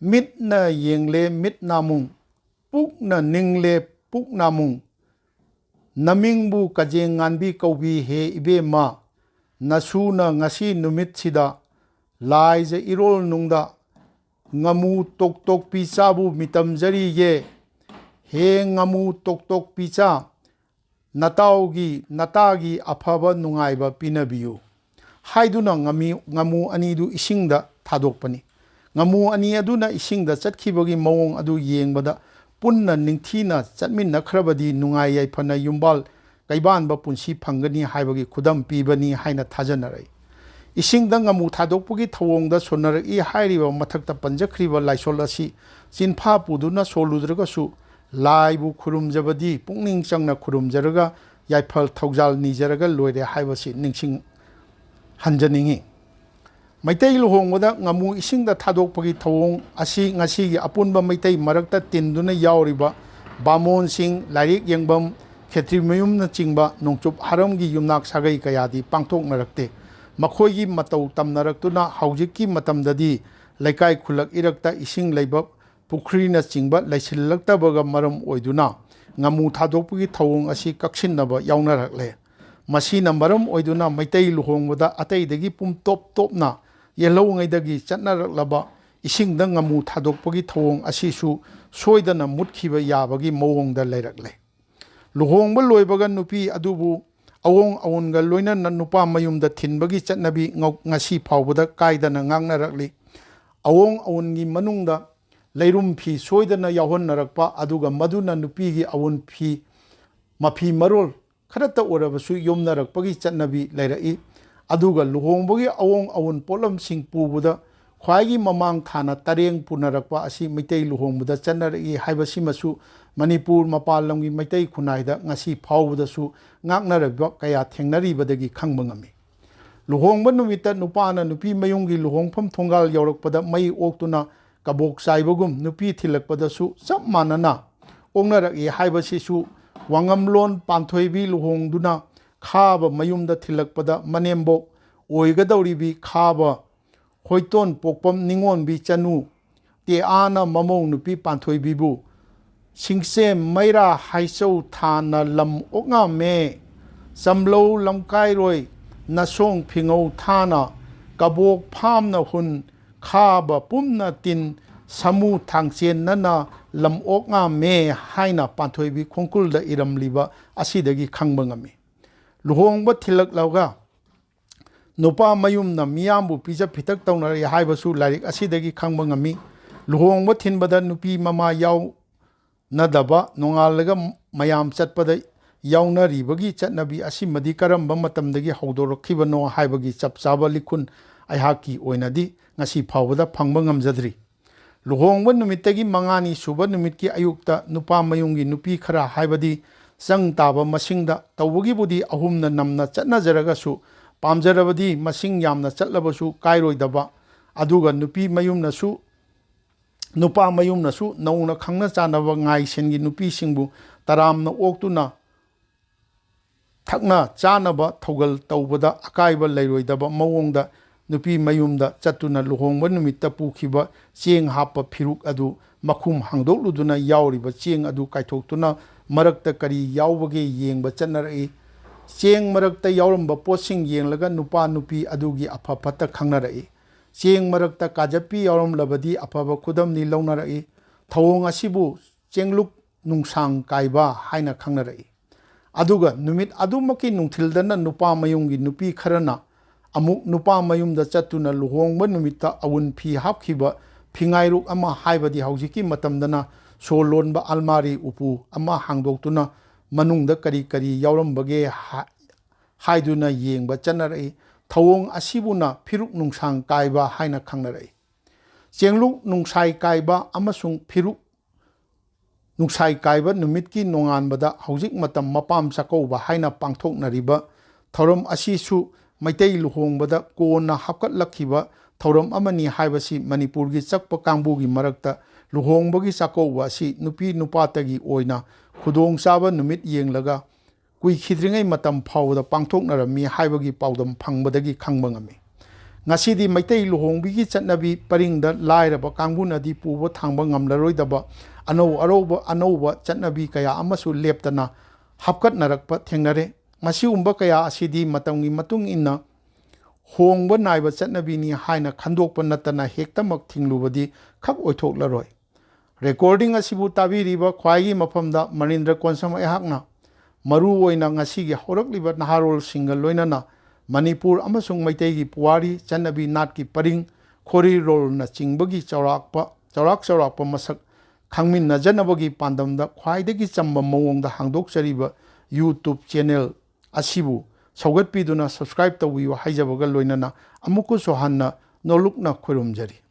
ꯃꯤꯠꯅ ꯌꯦꯡꯂꯦ ꯃꯤꯠ ꯅꯥꯃꯨꯡ, ꯄꯨꯛꯅ ꯅꯤꯡꯂꯦ ꯄꯨꯛ ꯅꯥꯃꯨꯡ, ꯅꯃꯤꯡꯕꯨ ꯀꯖꯦꯡ ꯉꯥꯟꯕꯤ ꯀꯧꯕꯤ ꯍꯦ ꯏꯕꯦꯝꯃ, ꯅꯁꯨꯅ ꯉꯁꯤ ꯅꯨꯃꯤꯠꯁꯤꯗ ꯂꯥꯏꯖ ꯏꯔꯣꯜ ꯅꯨꯡꯗ ꯉꯥꯃꯨ ꯇꯣꯛ ꯇꯣꯛꯄꯤ ꯆꯥꯕꯨ ꯃꯤꯇꯝꯖꯔꯤꯌꯦ꯫ "ꯍꯦ ꯉꯥꯃꯨ ꯇꯣꯛ ꯇꯣꯛ ꯄꯤꯆꯥ, ꯅꯇꯥꯎꯒꯤ ꯅꯇꯥꯒꯤ ꯑꯐꯕ ꯅꯨꯡꯉꯥꯏꯕ ꯄꯤꯅꯕꯤꯌꯨ" ꯍꯥꯏꯗꯨꯅ ꯉꯝꯃꯤ-, ꯉꯥꯃꯨ ꯑꯅꯤꯗꯨ ꯏꯁꯤꯡꯗ ꯊꯥꯗꯣꯛꯄꯅꯤ꯫ ꯉꯥꯃꯨ ꯑꯅꯤ ꯑꯗꯨꯅ ꯏꯁꯤꯡꯗ ꯆꯠꯈꯤꯕꯒꯤ ꯃꯑꯣꯡ ꯑꯗꯨ ꯌꯦꯡꯕꯗ ꯄꯨꯟꯅ ꯅꯤꯡꯊꯤꯅ ꯆꯠꯃꯤꯟꯅꯈ꯭ꯔꯕꯗꯤ ꯅꯨꯡꯉꯥꯏ ꯌꯥꯏꯐꯅ ꯌꯨꯝꯕꯥꯜ ꯀꯩꯕꯥꯟꯕ ꯄꯨꯟꯁꯤ ꯐꯪꯒꯅꯤ ꯍꯥꯏꯕꯒꯤ ꯈꯨꯗꯝ ꯄꯤꯕꯅꯤ ꯍꯥꯏꯅ ꯊꯥꯖꯅꯔꯛꯏ꯫ ꯏꯁꯤꯡꯗ ꯉꯥꯃꯨ ꯊꯥꯗꯣꯛꯄꯒꯤ ꯊꯧꯑꯣꯡꯗ ꯁꯣꯟꯅꯔꯛꯏ ꯍꯥꯏꯔꯤꯕ ꯃꯊꯛꯇ ꯄꯟꯖꯈ꯭ꯔꯤꯕ ꯂꯥꯏꯁꯣꯜ ꯑꯁꯤ ꯆꯤꯟꯐꯥ ꯄꯨꯗꯨꯅ ꯁꯣꯜꯂꯨꯗ꯭ꯔꯒꯁꯨ, ꯂꯥꯏꯕꯨ ꯈꯨꯔꯨꯝꯖꯕꯗꯤ ꯄꯨꯛꯅꯤꯡ ꯆꯪꯅ ꯈꯨꯔꯨꯝꯖꯔꯒ ꯌꯥꯏꯐ ꯊꯧꯖꯥꯜ ꯅꯤꯖꯔꯒ ꯂꯣꯏꯔꯦ ꯍꯥꯏꯕꯁꯤ ꯅꯤꯡꯁꯤꯡ ꯍꯟꯖꯅꯤꯡꯏ꯫ ꯃꯩꯇꯩ ꯂꯨꯍꯣꯡꯕꯗ ꯉꯥꯃꯨ ꯏꯁꯤꯡꯗ ꯊꯥꯗꯣꯛꯄꯒꯤ ꯊꯧꯑꯣꯡ ꯑꯁꯤ ꯉꯁꯤꯒꯤ ꯑꯄꯨꯟꯕ ꯃꯩꯇꯩ ꯃꯔꯛꯇ ꯇꯤꯟꯗꯨꯅ ꯌꯥꯎꯔꯤꯕ ꯕꯥꯃꯣꯟꯁꯤꯡ, ꯂꯥꯏꯔꯤꯛ ꯌꯦꯡꯐꯝ, ꯈꯦꯇ꯭ꯔꯤꯃꯌꯨꯝꯅꯆꯤꯡꯕ ꯅꯣꯡꯆꯨꯞ ꯍꯥꯔꯝꯒꯤ ꯌꯨꯝꯅꯥꯛ ꯁꯥꯒꯩ ꯀꯌꯥꯗꯤ ꯄꯥꯡꯊꯣꯛꯅꯔꯛꯇꯦ꯫ ꯃꯈꯣꯏꯒꯤ ꯃꯇꯧ ꯇꯝꯅꯔꯛꯇꯨꯅ ꯍꯧꯖꯤꯛꯀꯤ ꯃꯇꯝꯗꯗꯤ ꯂꯩꯀꯥꯏ ꯈꯨꯜꯂꯛ ꯏꯔꯛꯇ ꯏꯁꯤꯡ ꯂꯩꯕ ꯄꯨꯈ꯭ꯔꯤꯅꯆꯤꯡꯕ ꯂꯩꯁꯤꯜꯂꯛꯇꯕꯒ ꯃꯔꯝ ꯑꯣꯏꯗꯨꯅ ꯉꯥꯃꯨ ꯊꯥꯗꯣꯛꯄꯒꯤ ꯊꯧꯑꯣꯡ ꯑꯁꯤ ꯀꯛꯁꯤꯟꯅꯕ ꯌꯥꯎꯅꯔꯛꯂꯦ꯫ ꯃꯁꯤꯅ ꯃꯔꯝ ꯑꯣꯏꯗꯨꯅ ꯃꯩꯇꯩ ꯂꯨꯍꯣꯡꯕꯗ ꯑꯇꯩꯗꯒꯤ ꯄꯨꯝꯇꯣꯞ ꯇꯣꯞꯅ ꯌꯦꯜꯍꯧꯉꯩꯗꯒꯤ ꯆꯠꯅꯔꯛꯂꯕ ꯏꯁꯤꯡꯗ ꯉꯥꯃꯨ ꯊꯥꯗꯣꯛꯄꯒꯤ ꯊꯧꯑꯣꯡ ꯑꯁꯤꯁꯨ ꯁꯣꯏꯗꯅ ꯃꯨꯠꯈꯤꯕ ꯌꯥꯕꯒꯤ ꯃꯑꯣꯡꯗ ꯂꯩꯔꯛꯂꯦ꯫ ꯂꯨꯍꯣꯡꯕ ꯂꯣꯏꯕꯒ ꯅꯨꯄꯤ ꯑꯗꯨꯕꯨ ꯑꯋꯣꯡ ꯑꯋꯨꯟꯒ ꯂꯣꯏꯅꯅ ꯅꯨꯄꯥ ꯃꯌꯨꯝꯗ ꯊꯤꯟꯕꯒꯤ ꯆꯠꯅꯕꯤ ꯉꯧ-, ꯉꯁꯤ ꯐꯥꯎꯕꯗ ꯀꯥꯏꯗꯅ ꯉꯥꯛꯅꯔꯛꯂꯤ꯫ ꯑꯋꯣꯡ ꯑꯋꯨꯟꯒꯤ ꯃꯅꯨꯡꯗ ꯂꯩꯔꯨꯝ ꯐꯤ ꯁꯣꯏꯗꯅ ꯌꯥꯎꯍꯟꯅꯔꯛꯄ, ꯑꯗꯨꯒ ꯃꯗꯨꯅ ꯅꯨꯄꯤꯒꯤ ꯑꯋꯨꯟ ꯐꯤ, ꯃꯐꯤ ꯃꯔꯣꯜ ꯈꯔꯇ ꯑꯣꯏꯔꯕꯁꯨ ꯌꯣꯝꯅꯔꯛꯄꯒꯤ ꯆꯠꯅꯕꯤ ꯂꯩꯔꯛꯏ꯫ ꯑꯗꯨꯒ ꯂꯨꯍꯣꯡꯕꯒꯤ ꯑꯋꯣꯡ ꯑꯋꯨꯟ ꯄꯣꯠꯂꯝꯁꯤꯡ ꯄꯨꯕꯗ ꯈ꯭ꯋꯥꯏꯒꯤ ꯃꯃꯥꯡ ꯊꯥꯅ ꯇꯔꯦꯡ ꯄꯨꯅꯔꯛꯄ ꯑꯁꯤ ꯃꯩꯇꯩ ꯂꯨꯍꯣꯡꯕꯗ ꯆꯠꯅꯔꯛꯏ ꯍꯥꯏꯕꯁꯤꯃꯁꯨ ꯃꯅꯤꯄꯨꯔ ꯃꯄꯥꯟ ꯂꯝꯒꯤ ꯃꯩꯇꯩ ꯈꯨꯟꯅꯥꯏꯗ ꯉꯁꯤ ꯐꯥꯎꯕꯗꯁꯨ ꯉꯥꯛꯅꯔꯤꯕ ꯀꯌꯥ ꯊꯦꯡꯅꯔꯤꯕꯗꯒꯤ ꯈꯪꯕ ꯉꯝꯃꯤ꯫ ꯂꯨꯍꯣꯡꯕ ꯅꯨꯃꯤꯠꯇ ꯅꯨꯄꯥꯅ ꯅꯨꯄꯤ ꯃꯌꯨꯝꯒꯤ ꯂꯨꯍꯣꯡꯐꯝ ꯊꯣꯡꯒꯥꯜ ꯌꯧꯔꯛꯄꯗ ꯃꯩ ꯑꯣꯛꯇꯨꯅ ꯀꯕꯣꯛ ꯆꯥꯏꯕꯒꯨꯝ, ꯅꯨꯄꯤ ꯊꯤꯜꯂꯛꯄꯗꯁꯨ ꯆꯞ ꯃꯥꯟꯅꯅ ꯑꯣꯛꯅꯔꯛꯏ ꯍꯥꯏꯕꯁꯤꯁꯨ ꯋꯥꯉꯝꯂꯣꯟ ꯄꯥꯟꯊꯣꯏꯕꯤ ꯂꯨꯍꯣꯡꯗꯨꯅ ꯈꯥꯕ ꯃꯌꯨꯝꯗ ꯊꯤꯜꯂꯛꯄꯗ ꯃꯅꯦꯝꯕꯣꯛ ꯑꯣꯏꯒꯗꯧꯔꯤꯕꯤ ꯈꯥꯕ ꯍꯣꯏꯇꯣꯟ ꯄꯣꯛꯄꯝ ꯅꯤꯉꯣꯟꯕꯤ ꯆꯅꯨ ꯇꯦ ꯑꯥꯅ ꯃꯃꯧ ꯅꯨꯄꯤ ꯄꯥꯟꯊꯣꯏꯕꯤꯕꯨ ꯁꯤꯡꯆꯦꯝ ꯃꯩꯔꯥ ꯍꯥꯏꯆꯧ ꯊꯥꯅ ꯂꯝ ꯑꯣꯛꯉꯝꯃꯦ, ꯆꯝꯂꯧ ꯂꯝꯀꯥꯏꯔꯣꯏ ꯅꯁꯣꯡ ꯐꯤꯉꯧ ꯊꯥꯅ ꯀꯕꯣꯛ ꯐꯥꯝꯅ ꯍꯨꯟ ꯈꯥꯕ ꯄꯨꯝꯅ ꯇꯤꯟ ꯁꯥꯃꯨ ꯊꯥꯡꯆꯦꯟꯅꯅ ꯂꯝ ꯑꯣꯛ ꯉꯥꯝꯃꯦ ꯍꯥꯏꯅ ꯄꯥꯟꯊꯣꯏꯕꯤ ꯈꯣꯡꯀꯨꯜꯗ ꯏꯔꯝꯂꯤꯕ ꯑꯁꯤꯗꯒꯤ ꯈꯪꯕ ꯉꯝꯃꯤ꯫ ꯂꯨꯍꯣꯡꯕ ꯊꯤꯜꯂꯛꯂꯒ ꯅꯨꯄꯥ ꯃꯌꯨꯝꯅ ꯃꯤꯌꯥꯝꯕꯨ ꯄꯤꯖ ꯄꯤꯊꯛ ꯇꯧꯅꯔꯛꯏ ꯍꯥꯏꯕꯁꯨ ꯂꯥꯏꯔꯤꯛ ꯑꯁꯤꯗꯒꯤ ꯈꯪꯕ ꯉꯝꯃꯤ꯫ ꯂꯨꯍꯣꯡꯕ ꯊꯤꯟꯕꯗ ꯅꯨꯄꯤ ꯃꯃꯥ ꯌꯥꯎꯅꯗꯕ ꯅꯣꯡꯉꯥꯜꯂꯒ ꯃꯌꯥꯝ ꯆꯠꯄꯗ ꯌꯥꯎꯅꯔꯤꯕꯒꯤ ꯆꯠꯅꯕꯤ ꯑꯁꯤꯃꯗꯤ ꯀꯔꯝꯕ ꯃꯇꯝꯗꯒꯤ ꯍꯧꯗꯣꯔꯛꯈꯤꯕꯅꯣ ꯍꯥꯏꯕꯒꯤ ꯆꯞ ꯆꯥꯕ ꯂꯤꯈꯨꯟ ꯑꯩꯍꯥꯛꯀꯤ ꯑꯣꯏꯅꯗꯤ ꯉꯁꯤ ꯐꯥꯎꯕꯗ ꯐꯪꯕ ꯉꯝꯖꯗ꯭ꯔꯤ꯫ ꯂꯨꯍꯣꯡꯕ ꯅꯨꯃꯤꯠꯇꯒꯤ ꯃꯉꯥꯅꯤ ꯁꯨꯕ ꯅꯨꯃꯤꯠꯀꯤ ꯑꯌꯨꯛꯇ ꯅꯨꯄꯥ ꯃꯌꯨꯝꯒꯤ ꯅꯨꯄꯤ ꯈꯔ ꯍꯥꯏꯕꯗꯤ ꯆꯪ ꯇꯥꯕ ꯃꯁꯤꯡꯗ, ꯇꯧꯕꯒꯤꯕꯨꯗꯤ ꯑꯍꯨꯝꯅ ꯅꯝꯅ ꯆꯠꯅꯖꯔꯒꯁꯨ, ꯄꯥꯝꯖꯔꯕꯗꯤ ꯃꯁꯤꯡ ꯌꯥꯝꯅ ꯆꯠꯂꯕꯁꯨ ꯀꯥꯏꯔꯣꯏꯗꯕ, ꯑꯗꯨꯒ ꯅꯨꯄꯤ ꯃꯌꯨꯝꯅꯁꯨ, ꯅꯨꯄꯥ ꯃꯌꯨꯝꯅꯁꯨ ꯅꯧꯅ ꯈꯪꯅ ꯆꯥꯟꯅꯕ ꯉꯥꯏꯁꯦꯟꯒꯤ ꯅꯨꯄꯤꯁꯤꯡꯕꯨ ꯇꯔꯥꯝꯅ ꯑꯣꯛꯇꯨꯅ ꯊꯛꯅ ꯆꯥꯅꯕ ꯊꯧꯒꯜ ꯇꯧꯕꯗ ꯑꯀꯥꯏꯕ ꯂꯩꯔꯣꯏꯗꯕ ꯃꯑꯣꯡꯗ ꯅꯨꯄꯤ ꯃꯌꯨꯝꯗ ꯆꯠꯇꯨꯅ ꯂꯨꯍꯣꯡꯕ ꯅꯨꯃꯤꯠꯇ ꯄꯨꯈꯤꯕ ꯆꯦꯡ ꯍꯥꯞꯄ ꯐꯤꯔꯨꯛ ꯑꯗꯨ ꯃꯈꯨꯝ ꯍꯥꯡꯗꯣꯛꯂꯨꯗꯨꯅ ꯌꯥꯎꯔꯤꯕ ꯆꯦꯡ ꯑꯗꯨ ꯀꯥꯏꯊꯣꯛꯇꯨꯅ ꯃꯔꯛꯇ ꯀꯔꯤ ꯌꯥꯎꯕꯒꯦ ꯌꯦꯡꯕ ꯆꯠꯅꯔꯛꯏ꯫ ꯆꯦꯡ ꯃꯔꯛꯇ ꯌꯥꯎꯔꯝꯕ ꯄꯣꯠꯁꯤꯡ ꯌꯦꯡꯂꯒ ꯅꯨꯄꯥ ꯅꯨꯄꯤ ꯑꯗꯨꯒꯤ ꯑꯐ ꯐꯠꯇ ꯈꯪꯅꯔꯛꯏ꯫ ꯆꯦꯡ ꯃꯔꯛꯇ ꯀꯥꯖꯞꯄꯤ ꯌꯥꯎꯔꯝꯂꯕꯗꯤ ꯑꯐꯕ ꯈꯨꯗꯝꯅꯤ ꯂꯧꯅꯔꯛꯏ꯫ ꯊꯧꯑꯣꯡ ꯑꯁꯤꯕꯨ ꯆꯦꯡꯂꯨꯛ ꯅꯨꯡꯁꯥꯡ ꯀꯥꯏꯕ ꯍꯥꯏꯅ ꯈꯪꯅꯔꯛꯏ꯫ ꯑꯗꯨꯒ ꯅꯨꯃꯤꯠ ꯑꯗꯨꯃꯛꯀꯤ ꯅꯨꯡꯊꯤꯜꯗꯅ ꯅꯨꯄꯥ ꯃꯌꯨꯝꯒꯤ ꯅꯨꯄꯤ ꯈꯔꯅ ꯑꯃꯨꯛ ꯅꯨꯄꯥ ꯃꯌꯨꯝꯗ ꯆꯠꯇꯨꯅ ꯂꯨꯍꯣꯡꯕ ꯅꯨꯃꯤꯠꯇ ꯑꯋꯨꯟ ꯐꯤ ꯍꯥꯞꯈꯤꯕ ꯐꯤꯉꯥꯏꯔꯨꯛ ꯑꯃ, ꯍꯥꯏꯕꯗꯤ ꯍꯧꯖꯤꯛꯀꯤ ꯃꯇꯝꯗꯅ ꯁꯣ ꯂꯣꯟꯕ ꯑꯜꯃꯥꯔꯤ ꯎꯄꯨ ꯑꯃ ꯍꯥꯡꯗꯣꯛꯇꯨꯅ ꯃꯅꯨꯡꯗ ꯀꯔꯤ ꯀꯔꯤ ꯌꯥꯎꯔꯝꯕꯒꯦ ꯍꯥ-, ꯍꯥꯏꯗꯨꯅ ꯌꯦꯡꯕ ꯆꯠꯅꯔꯛꯏ꯫ ꯊꯧꯑꯣꯡ ꯑꯁꯤꯕꯨꯅ ꯐꯤꯔꯨꯛ ꯅꯨꯡꯁꯥꯡ ꯀꯥꯏꯕ ꯍꯥꯏꯅ ꯈꯪꯅꯔꯛꯏ꯫ ꯆꯦꯡꯂꯨꯛ ꯅꯨꯡꯁꯥꯏ ꯀꯥꯏꯕ ꯑꯃꯁꯨꯡ ꯐꯤꯔꯨꯛ ꯅꯨꯡꯁꯥꯏ ꯀꯥꯏꯕ ꯅꯨꯃꯤꯠꯀꯤ ꯅꯣꯡꯉꯥꯟꯕꯗ ꯍꯧꯖꯤꯛ ꯃꯇꯝ ꯃꯄꯥꯝ ꯆꯥꯛꯀꯧꯕ ꯍꯥꯏꯅ ꯄꯥꯡꯊꯣꯛꯅꯔꯤꯕ ꯊꯧꯔꯝ ꯑꯁꯤꯁꯨ ꯃꯩꯇꯩ ꯂꯨꯍꯣꯡꯕꯗ ꯀꯣꯟꯅ ꯍꯥꯞꯀꯠꯂꯛꯈꯤꯕ ꯊꯧꯔꯝ ꯑꯃꯅꯤ ꯍꯥꯏꯕꯁꯤ ꯃꯅꯤꯄꯨꯔꯒꯤ ꯆꯛꯄ ꯀꯥꯡꯕꯨꯒꯤ ꯃꯔꯛꯇ ꯂꯨꯍꯣꯡꯕꯒꯤ ꯆꯥꯛꯀꯧꯕ ꯑꯁꯤ ꯅꯨꯄꯤ ꯅꯨꯄꯥꯇꯒꯤ ꯑꯣꯏꯅ ꯈꯨꯗꯣꯡꯆꯥꯕ ꯅꯨꯃꯤꯠ ꯌꯦꯡꯂꯒ ꯀꯨꯏꯈꯤꯗ꯭ꯔꯤꯉꯩ ꯃꯇꯝ ꯐꯥꯎꯕꯗ ꯄꯥꯡꯊꯣꯛꯅꯔꯝꯃꯤ ꯍꯥꯏꯕꯒꯤ ꯄꯥꯎꯗꯝ ꯐꯪꯕꯗꯒꯤ ꯈꯪꯕ ꯉꯝꯃꯤ꯫ ꯉꯁꯤꯗꯤ ꯃꯩꯇꯩ ꯂꯨꯍꯣꯡꯕꯒꯤ ꯆꯠꯅꯕꯤ ꯄꯔꯤꯡꯗ ꯂꯥꯏꯔꯕ ꯀꯥꯡꯕꯨꯅꯗꯤ ꯄꯨꯕ ꯊꯥꯡꯕ ꯉꯝꯂꯔꯣꯏꯗꯕ ꯑꯅꯧ ꯑꯔꯧꯕ, ꯑꯅꯧꯕ ꯆꯠꯅꯕꯤ ꯀꯌꯥ ꯑꯃꯁꯨ ꯂꯦꯞꯇꯅ ꯍꯥꯞꯀꯠꯅꯔꯛꯄ ꯊꯦꯡꯅꯔꯦ꯫ ꯃꯁꯤꯒꯨꯝꯕ ꯀꯌꯥ ꯑꯁꯤꯗꯤ ꯃꯇꯝꯒꯤ ꯃꯇꯨꯡ ꯏꯟꯅ ꯍꯣꯡꯕ ꯅꯥꯏꯕ ꯆꯠꯅꯕꯤꯅꯤ ꯍꯥꯏꯅ ꯈꯟꯗꯣꯛꯄ ꯅꯠꯇꯅ ꯍꯦꯛꯇꯃꯛ ꯊꯤꯡꯂꯨꯕꯗꯤ ꯈꯛ ꯑꯣꯏꯊꯣꯛꯂꯔꯣꯏ꯫ Recording ꯑꯁꯤꯕꯨ ꯇꯥꯕꯤꯔꯤꯕ ꯈ꯭ꯋꯥꯏꯒꯤ ꯃꯐꯝꯗ ꯃꯅꯤꯟꯗ꯭ꯔ ꯀꯣꯟꯁꯝ ꯑꯩꯍꯥꯛꯅ ꯃꯔꯨ ꯑꯣꯏꯅ ꯉꯁꯤꯒꯤ ꯍꯧꯔꯛꯂꯤꯕ ꯅꯍꯥꯔꯣꯜꯁꯤꯡꯒ ꯂꯣꯏꯅꯅ ꯃꯅꯤꯄꯨꯔ ꯑꯃꯁꯨꯡ ꯃꯩꯇꯩꯒꯤ ꯄꯨꯋꯥꯔꯤ, ꯆꯠꯅꯕꯤ, ꯅꯥꯠꯀꯤ ꯄꯔꯤꯡ, ꯈꯣꯔꯤꯔꯣꯜꯅꯆꯤꯡꯕꯒꯤ ꯆꯥꯎꯔꯥꯛꯄ, ꯆꯥꯎꯔꯥꯛ ꯆꯥꯎꯔꯥꯛꯄ ꯃꯁꯛ ꯈꯪꯃꯤꯟꯅꯖꯅꯕꯒꯤ ꯄꯥꯟꯗꯝꯗ ꯈ꯭ꯋꯥꯏꯗꯒꯤ ꯆꯝꯕ ꯃꯑꯣꯡꯗ ꯍꯥꯡꯗꯣꯛꯆꯔꯤꯕ YouTube channel ꯑꯁꯤꯕꯨ ꯁꯧꯒꯠꯄꯤꯗꯨꯅ subscribe ꯇꯧꯕꯤꯌꯨ ꯍꯥꯏꯖꯕꯒ ꯂꯣꯏꯅꯅ ꯑꯃꯨꯛꯀꯁꯨ ꯍꯟꯅ ꯅꯣꯂꯨꯛꯅ ꯈꯨꯔꯨꯝꯖꯔꯤ꯫